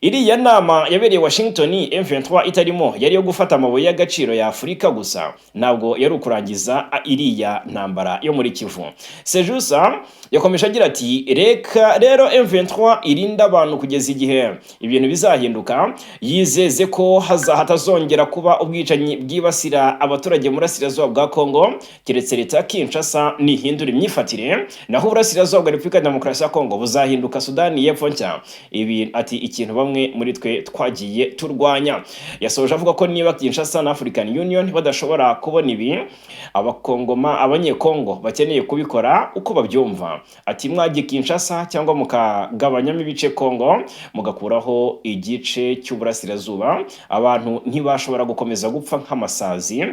Iriya nama yabereye Washington M23 itarimo yari iyo gufata amabuye y'agaciro ya Afurika gusa, ntabwo yari ukurangiza iriya ntambara yo muri Kivu. Sejusa yakomeje agira ati: "Reka rero M23 irinda abantu kugeza igihe ibintu bizahinduka." Yizeze ko hatazongera kuba ubwicanyi bwibasira abaturage mu burasirazuba bwa Kongo, keretse leta ya Kinshasa nihindura imyifatire, naho uburasirazuba bwa Repubulika ya Demokarasi ya Kongo buzahinduka Sudani y'Epfo nshya. Ibi ati ikintu bamwe muri twe twagiye turwanya. Yasoje avuga ko niba Kinshasa na African Union badashobora kubona ibi, abakongoma Abanyekongo bakeneye kubikora uko babyumva. Ati: "Mwajya Kinshasa cyangwa mukagabanyamo ibice Kongo, mugakuraho igice cy'uburasirazuba, abantu ntibashobora gukomeza gupfa nk'amasazi."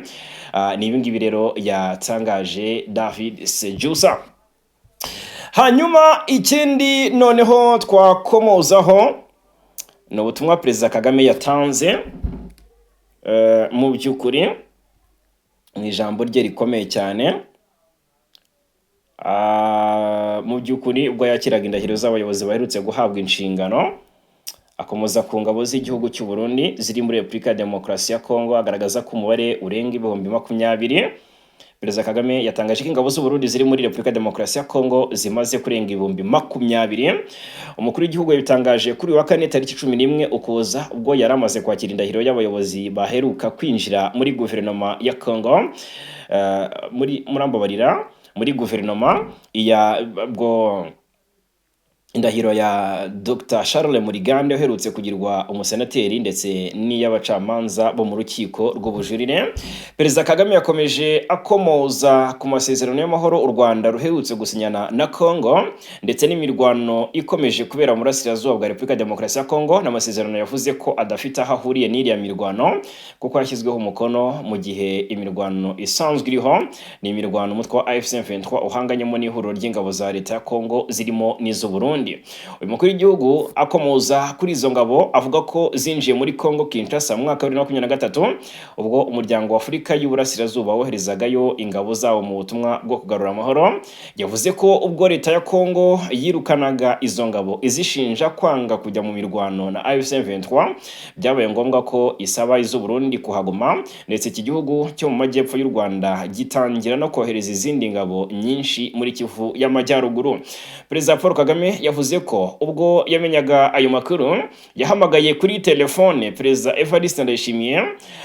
Ni ibi ngibi rero yatangaje David Sejusa. Hanyuma ikindi noneho twakomozaho ni ubutumwa Perezida Kagame yatanze, mu by'ukuri mu ijambo rye rikomeye cyane. Mu by'ukuri ubwo yakiraga indahiro z'abayobozi baherutse guhabwa inshingano, akomoza ku ngabo z'igihugu cy'u Burundi ziri muri Repubulika ya Demokarasi ya Kongo, agaragaza ko umubare urenga 20,000. Perezida Kagame yatangaje ko ingabo z'u Burundi ziri muri Repubulika ya Demokarasi ya Kongo zimaze kurenga 20,000. Umukuru w'igihugu yabitangaje kuri uyu wa kane tariki 11 Ukuboza, ubwo yari amaze kwakira indahiro y'abayobozi baheruka kwinjira muri guverinoma ya Kongo, muri, murambabarira, muri guverinoma ya bwo, indahiro ya Dr Charles Murigande uherutse kugirwa umusenateri ndetse n'iy'abacamanza bo mu rukiko rw'ubujurire. Perezida Kagame yakomeje akomoza ku masezerano y'amahoro u Rwanda ruherutse gusinyana na Congo ndetse n'imirwano ikomeje kubera mu burasirazuba bwa Repubulika ya Demokarasi ya Congo, n'amasezerano yavuze ko adafite aho ahuriye n'iriya mirwano kuko yashyizweho umukono mu gihe imirwano isanzwe iriho. Ni imirwano umutwe wa AFC M23 uhanganyemo n'ihuriro ry'ingabo za leta ya Congo zirimo n'iz'u Burundi. Burundi. Uyu mukuru w'igihugu akomoza kuri izo ngabo, avuga ko zinjiye muri Congo Kinshasa mu mwaka wa 2023, ubwo Umuryango wa Afurika y'Uburasirazuba woherezagayo ingabo zawo mu butumwa bwo kugarura amahoro. Yavuze ko ubwo leta ya Congo yirukanaga izo ngabo izishinja kwanga kujya mu mirwano na AFC M23, byabaye ngombwa ko isaba iz'u Burundi kuhaguma, ndetse iki gihugu cyo mu majyepfo y'u Rwanda gitangira no kohereza izindi ngabo nyinshi muri Kivu y'Amajyaruguru. Perezida Paul Kagame yavuze ko ubwo yamenyaga ayo makuru, yahamagaye kuri telefone Perezida Evariste Ndayishimiye,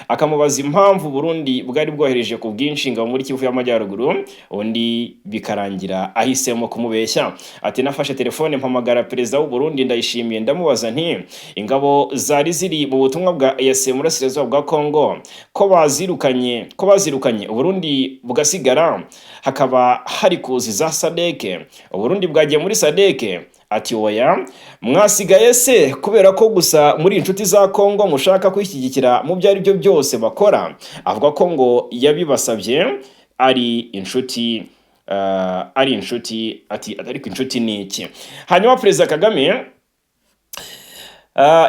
akamubaza impamvu Burundi bwari bwohereje ku bwinshi ingabo muri Kivu y'Amajyaruguru, undi bikarangira ahisemo kumubeshya. Ati: "Nafashe telefone mpamagara Perezida w'u Burundi Ndayishimiye, ndamubaza nti: ingabo zari ziri mu butumwa bwa EAC mu burasirazuba bwa Congo, ko bazirukanye Uburundi bugasigara, hakaba hari kuza za SADC, Uburundi bwagiye muri SADC?" Ati: "Oya, mwasigaye se kubera ko gusa muri inshuti za Congo mushaka kwishyigikira mu byo ari byo byose bakora?" Avuga ko ngo yabibasabye ari inshuti, ari inshuti. Ati: "Ariko inshuti ni iki?" Hanyuma Perezida Kagame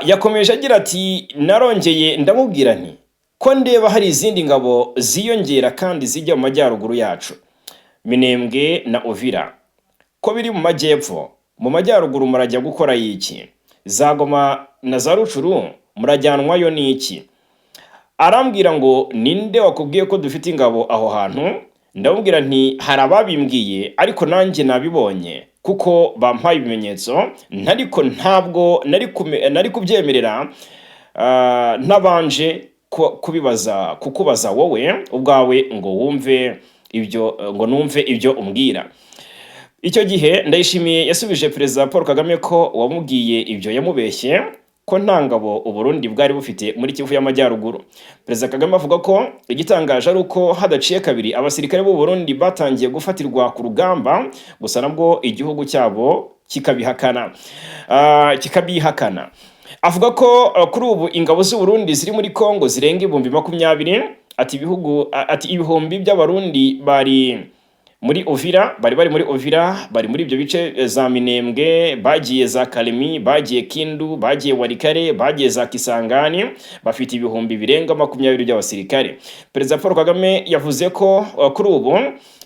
yakomeje agira ati: "Narongeye ndamubwira nti: ko ndeba hari izindi ngabo ziyongera kandi zijya mu majyaruguru yacu, Minembwe na Uvira ko biri mu majyepfo, mu majyaruguru murajya gukora iki? Za Goma na za Rutshuru murajyanwayo n'iki?" Arambwira ngo: ninde wakubwiye ko dufite ingabo aho hantu? Ndamubwira nti: hari ababimbwiye, ariko nanjye nabibonye kuko bampaye ibimenyetso, ariko ntabwo nari kubyemerera ntabanje kubibaza, kukubaza wowe ubwawe ngo wumve ibyo, ngo numve ibyo umbwira." Icyo gihe Ndayishimiye yasubije Perezida Paul Kagame ko uwamubwiye ibyo yamubeshye, ko nta ngabo Uburundi bwari bufite muri Kivu y'Amajyaruguru. Perezida Kagame avuga ko igitangaje ari uko hadaciye kabiri abasirikare b'u Burundi batangiye gufatirwa ku rugamba, gusa nabwo igihugu cyabo kikabihakana. Avuga ko kuri ubu ingabo z'u Burundi ziri muri Congo zirenga 20,000. Ati ibihugu, ati ibihumbi by'Abarundi bari muri Uvira, bari muri Uvira, bari muri ibyo bice, za Minembwe, bagiye za Kalemi, bagiye Kindu, bagiye Walikale, bagiye za Kisangani, bafite ibihumbi birenga 20 by'abasirikare. Perezida Paul Kagame yavuze ko kuri ubu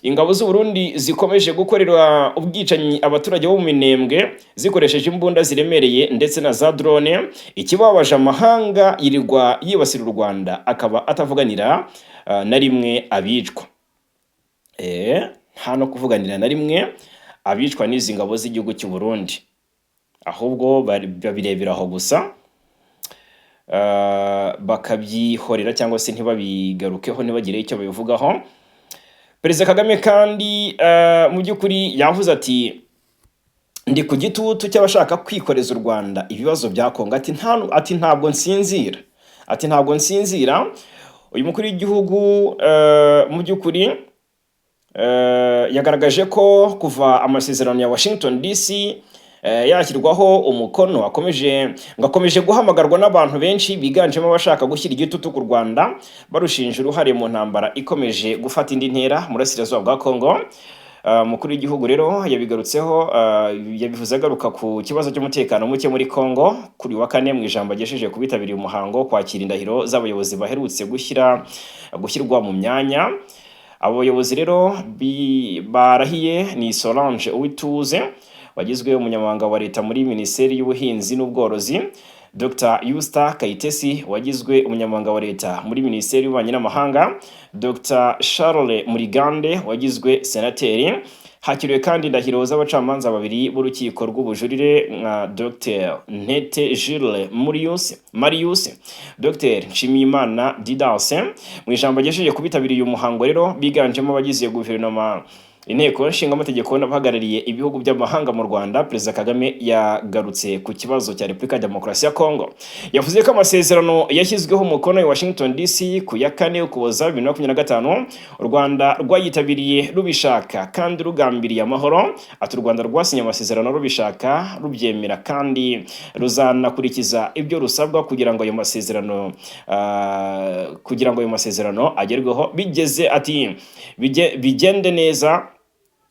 ingabo z'u Burundi zikomeje gukorera ubwicanyi abaturage bo mu Minembwe zikoresheje imbunda ziremereye ndetse na za drone. Ikibabaje, amahanga yirirwa yibasira u Rwanda akaba atavuganira na rimwe abicwa, nta no kuvuganira na rimwe abicwa n'izi ngabo z'igihugu cy'u Burundi, ahubwo babirebera aho gusa, bakabyihorera cyangwa se ntibabigarukeho, ntibagire icyo babivugaho. Perezida Kagame kandi mu by'ukuri yavuze ati: "Ndi ku gitutu cy'abashaka kwikoreza u Rwanda ibibazo bya Kongo." Ati nta, ati ntabwo nsinzira, ati ntabwo nsinzira. Uyu mukuru w'igihugu mu by'ukuri yagaragaje ko kuva amasezerano ya Washington DC yashyirwaho umukono, akomeje guhamagarwa n'abantu benshi biganjemo abashaka gushyira igitutu ku Rwanda barushinja uruhare mu ntambara ikomeje gufata indi ntera mu burasirazuba bwa Congo. Umukuru w'igihugu rero yabigarutseho, yabivuze agaruka ku kibazo cy'umutekano muke muri Congo kuri uyu wa kane, mu ijambo agejeje ku bitabiriye umuhango wo kwakira indahiro z'abayobozi baherutse gushyirwa mu myanya. Abo bayobozi rero barahiye ni Solange Uwituze wagizwe umunyamabanga wa leta muri Minisiteri y'Ubuhinzi n'Ubworozi, Dr Usta Kayitesi wagizwe umunyamabanga wa leta muri Minisiteri y'Ububanyi n'Amahanga, Dr Charles Murigande wagizwe senateri. Hakiriwe kandi indahiro z'abacamanza babiri b'urukiko rw'ubujurire nka Dr Ntete Jules Marius, Dr Nshimiyimana Didas. Mu ijambo agejeje ku bitabiriye uyu muhango rero, biganjemo abagize guverinoma, Inteko Nshingamategeko n'abahagarariye ibihugu by'amahanga mu Rwanda, Perezida Kagame yagarutse ku kibazo cya Repubulika ya Demokarasi ya Kongo. Yavuze ko amasezerano yashyizweho umukono i Washington DC ku ya 4 Ukuboza 2025, u Rwanda rwayitabiriye rubishaka kandi rugambiriye amahoro. Ati: "U Rwanda rwasinye amasezerano rubishaka, rubyemera, kandi ruzanakurikiza ibyo rusabwa kugira ngo ayo masezerano agerweho bigeze." Ati: "Bigende neza."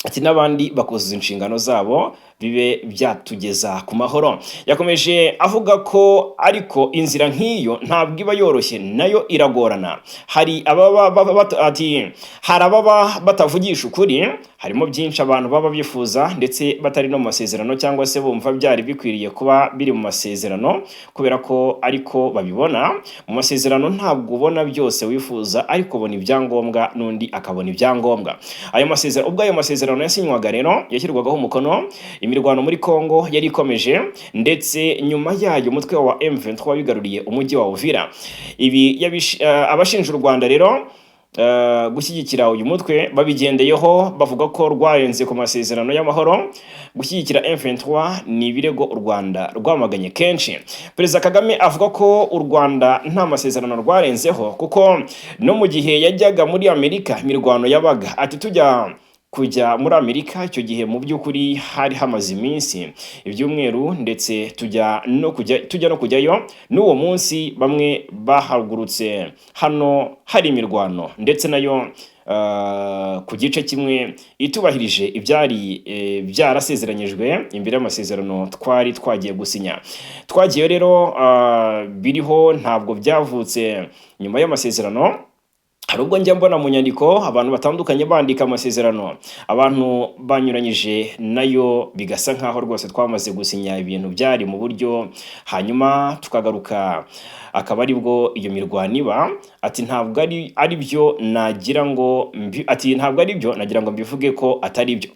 Ati: "N'abandi bakuzuza inshingano zabo." bibe byatugeza ku mahoro. Yakomeje avuga ko ariko inzira nk'iyo ntabwo iba yoroshye, nayo iragorana. Hari ababa ati hari ababa batavugisha ukuri, harimo byinshi abantu baba bifuza ndetse batari no mu masezerano, cyangwa se bumva byari bikwiriye kuba biri mu masezerano kubera ko ariko babibona. Mu masezerano ntabwo ubona byose wifuza, ariko ubona ibyangombwa n'undi akabona ibyangombwa. Ayo masezerano, ubwo ayo masezerano yasinywaga rero, yashyirwagaho umukono, imirwano muri Congo yari ikomeje, ndetse nyuma yayo umutwe wa M23 wigaruriye umujyi wa Uvira. Ibi abashinja u Rwanda rero gushyigikira uyu mutwe babigendeyeho bavuga ko rwarenze ku masezerano y'amahoro. Gushyigikira M23 ni ibirego u Rwanda rwamaganye kenshi. Perezida Kagame avuga ko u Rwanda nta masezerano rwarenzeho, kuko no mu gihe yajyaga muri Amerika imirwano yabaga. Ati tujya kujya muri Amerika icyo gihe, mu by'ukuri hari hamaze iminsi, ibyumweru, ndetse tujya no kujyayo n'uwo munsi bamwe bahagurutse hano hari imirwano, ndetse nayo ku gice kimwe itubahirije ibyari byarasezeranyijwe imbere y'amasezerano twari twagiye gusinya. Twagiye rero biriho, ntabwo byavutse nyuma y'amasezerano. Hari ubwo njya mbona mu nyandiko abantu batandukanye bandika amasezerano, abantu banyuranyije nayo, bigasa nkaho rwose twamaze gusinya ibintu byari mu buryo, hanyuma tukagaruka akaba aribwo iyo mirwano iba. Ati ntabwo ari byo nagira ngo ati ntabwo ari byo nagira ngo mbivuge ko atari byo.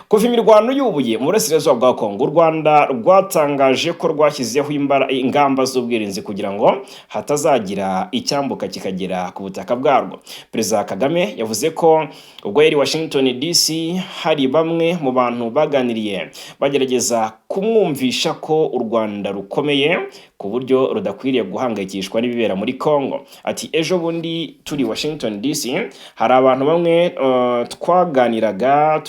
Kuva imirwano yubuye mu burasirazuba bwa Kongo, u Rwanda rwatangaje ko rwashyizeho ingamba z'ubwirinzi kugira ngo hatazagira icyambuka kikagera ku butaka bwarwo. Perezida Kagame yavuze ko ubwo yari Washington DC hari bamwe mu bantu baganiriye bagerageza kumwumvisha ko u Rwanda rukomeye ku buryo rudakwiriye guhangayikishwa n'ibibera muri Congo. Ati ejo bundi turi Washington DC hari abantu bamwe twaganiraga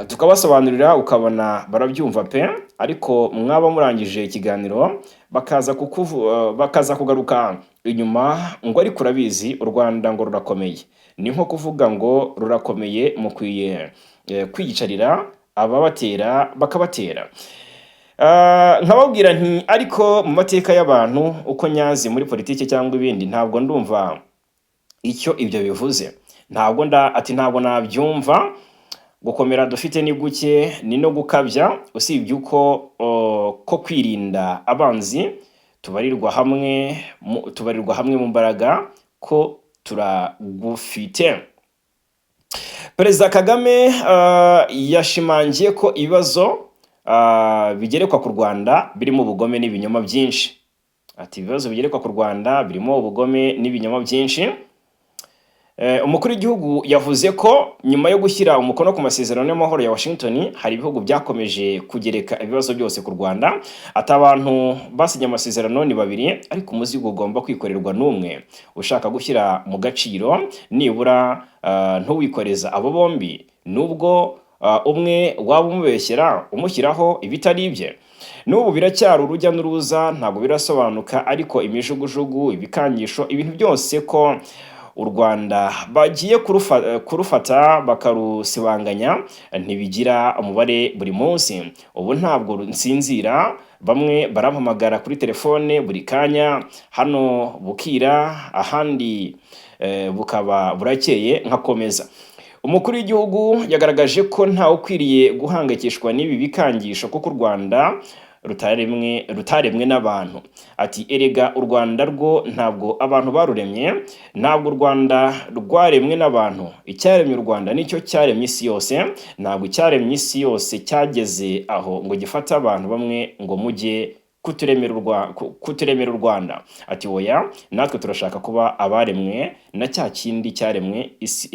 tukabasobanurira ukabona barabyumva pe, ariko mwaba murangije ikiganiro bakaza kugaruka inyuma ngo ariko urabizi, u Rwanda ngo rurakomeye. Ni nko kuvuga ngo rurakomeye, mukwiye kwiyicarira, ababatera bakabatera. Nkababwira nti ariko mu mateka y'abantu uko nyazi muri politiki cyangwa ibindi, ntabwo ndumva icyo ibyo bivuze. Ntabwo nda ati ntabwo nabyumva. Gukomera dufite ni guke, ni no gukabya, usibye uko ko kwirinda abanzi tubarirwa hamwe mu mbaraga ko turagufite. Perezida Kagame yashimangiye ko ibibazo bigerekwa ku Rwanda birimo ubugome n'ibinyoma byinshi. Ati ibibazo bigerekwa ku Rwanda birimo ubugome n'ibinyoma byinshi. Umukuru w'igihugu yavuze ko nyuma yo gushyira umukono ku masezerano y'amahoro ya Washington hari ibihugu byakomeje kugereka ibibazo byose ku Rwanda. Ati abantu basinye amasezerano ni babiri, ariko umuzigo ugomba kwikorerwa n'umwe. Ushaka gushyira mu gaciro nibura ntuwikoreza abo bombi, nubwo umwe waba umubeshyera umushyiraho ibitari ibye. N'ubu biracyari urujya n'uruza, ntabwo birasobanuka, ariko imijugujugu, ibikangisho, ibintu byose ko u Rwanda bagiye kurufata bakarusibanganya ntibigira umubare buri munsi. Ubu ntabwo nsinzira, bamwe barampamagara kuri telefone buri kanya, hano bukira ahandi bukaba burakeye nkakomeza. Umukuru w'igihugu yagaragaje ko ntawe ukwiriye guhangayikishwa n'ibi bikangisho kuko u Rwanda rutaremwe n'abantu. Ati erega u Rwanda rwo ntabwo abantu baruremye, ntabwo u Rwanda rwaremwe n'abantu. Icyaremye u Rwanda nicyo cyaremye isi yose, ntabwo icyaremye isi yose cyageze aho ngo gifate abantu bamwe ngo mujye kuturemera u Rwanda. Ati oya, natwe turashaka kuba abaremwe na cya kindi cyaremwe isi,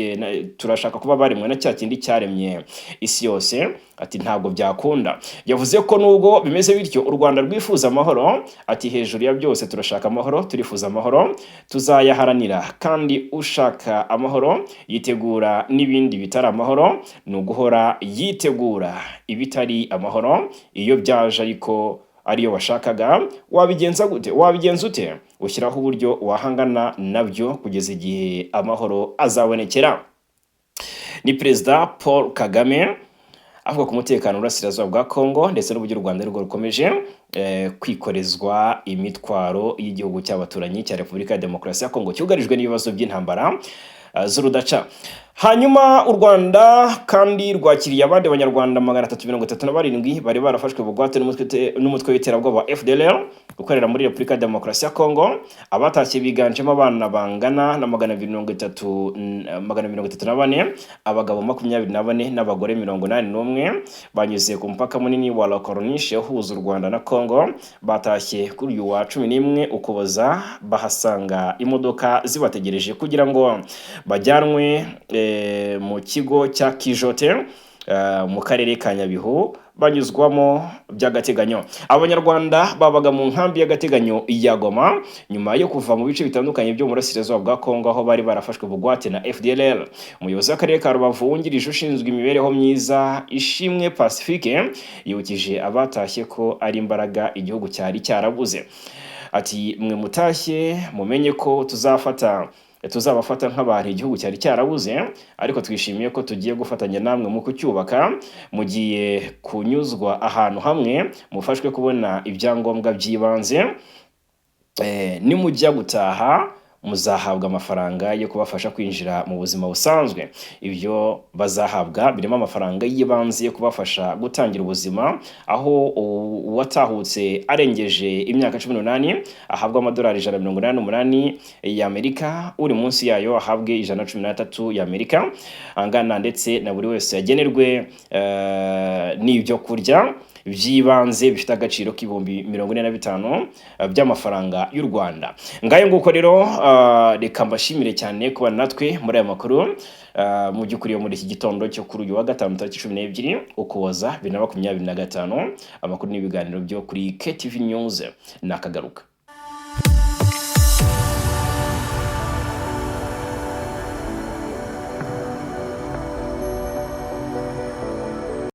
turashaka kuba abaremwe na cya kindi cyaremye isi yose. Ati ntabwo byakunda. Yavuze ko nubwo bimeze bityo u Rwanda rwifuza amahoro. Ati hejuru ya byose turashaka amahoro, turifuza amahoro, tuzayaharanira, kandi ushaka amahoro yitegura n'ibindi bitari amahoro. Ni uguhora yitegura ibitari amahoro. Iyo byaje ariko ariyo washakaga, wabigenza gute? Wabigenza ute? Ushyiraho uburyo wahangana nabyo kugeza igihe amahoro azabonekera. Ni Perezida Paul Kagame. Avuga ku mutekano w'Uburasirazuba bwa Congo ndetse n'uburyo u Rwanda rwo rukomeje kwikorezwa imitwaro y'igihugu cy'abaturanyi cya Repubulika ya Demokarasi ya Congo cyugarijwe n'ibibazo by'intambara z'urudaca. Hanyuma u Rwanda kandi rwakiriye abandi banyarwanda 337 bari barafashwe bugwate n'umutwe w'iterabwoba wa FDLR ukorera muri Repubulika ya Demokarasi ya Congo. Abatashye biganjemo abana bangana na 230, 234, abagabo 24 n'abagore 81. Banyuze ku mupaka munini wa La Corniche uhuza u Rwanda na Congo. Batashye kuri uyu wa 11 Ukuboza, bahasanga imodoka zibategereje kugira ngo bajyanwe mu kigo cya Kijote mu karere ka Nyabihu banyuzwamo by'agateganyo. Abanyarwanda babaga mu nkambi y'agateganyo ya Goma nyuma yo kuva mu bice bitandukanye byo mu burasirazuba bwa Kongo, aho bari barafashwe bugwate na FDLR. Umuyobozi w'akarere ka Rubavu wungirije ushinzwe imibereho myiza, Ishimwe Pacifique, yibukije abatashye ko ari imbaraga igihugu cyari cyarabuze. Ati: "Mwe mutashye mumenye ko tuzabafata nk'abantu igihugu cyari cyarabuze, ariko twishimiye ko tugiye gufatanya namwe mu kucyubaka. Mugiye kunyuzwa ahantu hamwe, mufashwe kubona ibyangombwa by'ibanze. Nimujya gutaha muzahabwa amafaranga yo kubafasha kwinjira mu buzima busanzwe." Ibyo bazahabwa birimo amafaranga y'ibanze yo kubafasha gutangira ubuzima, aho uwatahutse arengeje imyaka 18 ahabwa amadolari 188 y'Amerika, uri munsi yayo ahabwe 113 y'Amerika angana, ndetse na buri wese yagenerwe n'ibyo kurya by'ibanze bifite agaciro k'45,000 by'amafaranga y'u Rwanda. Ngayo nguko rero, reka mbashimire cyane kubana natwe muri aya makuru mu by'ukuri yo muri iki gitondo cyo kuri uyu wa gatanu, tariki 12 Ukuboza 2025. Amakuru n'ibiganiro byo kuri KTV News nakagaruka.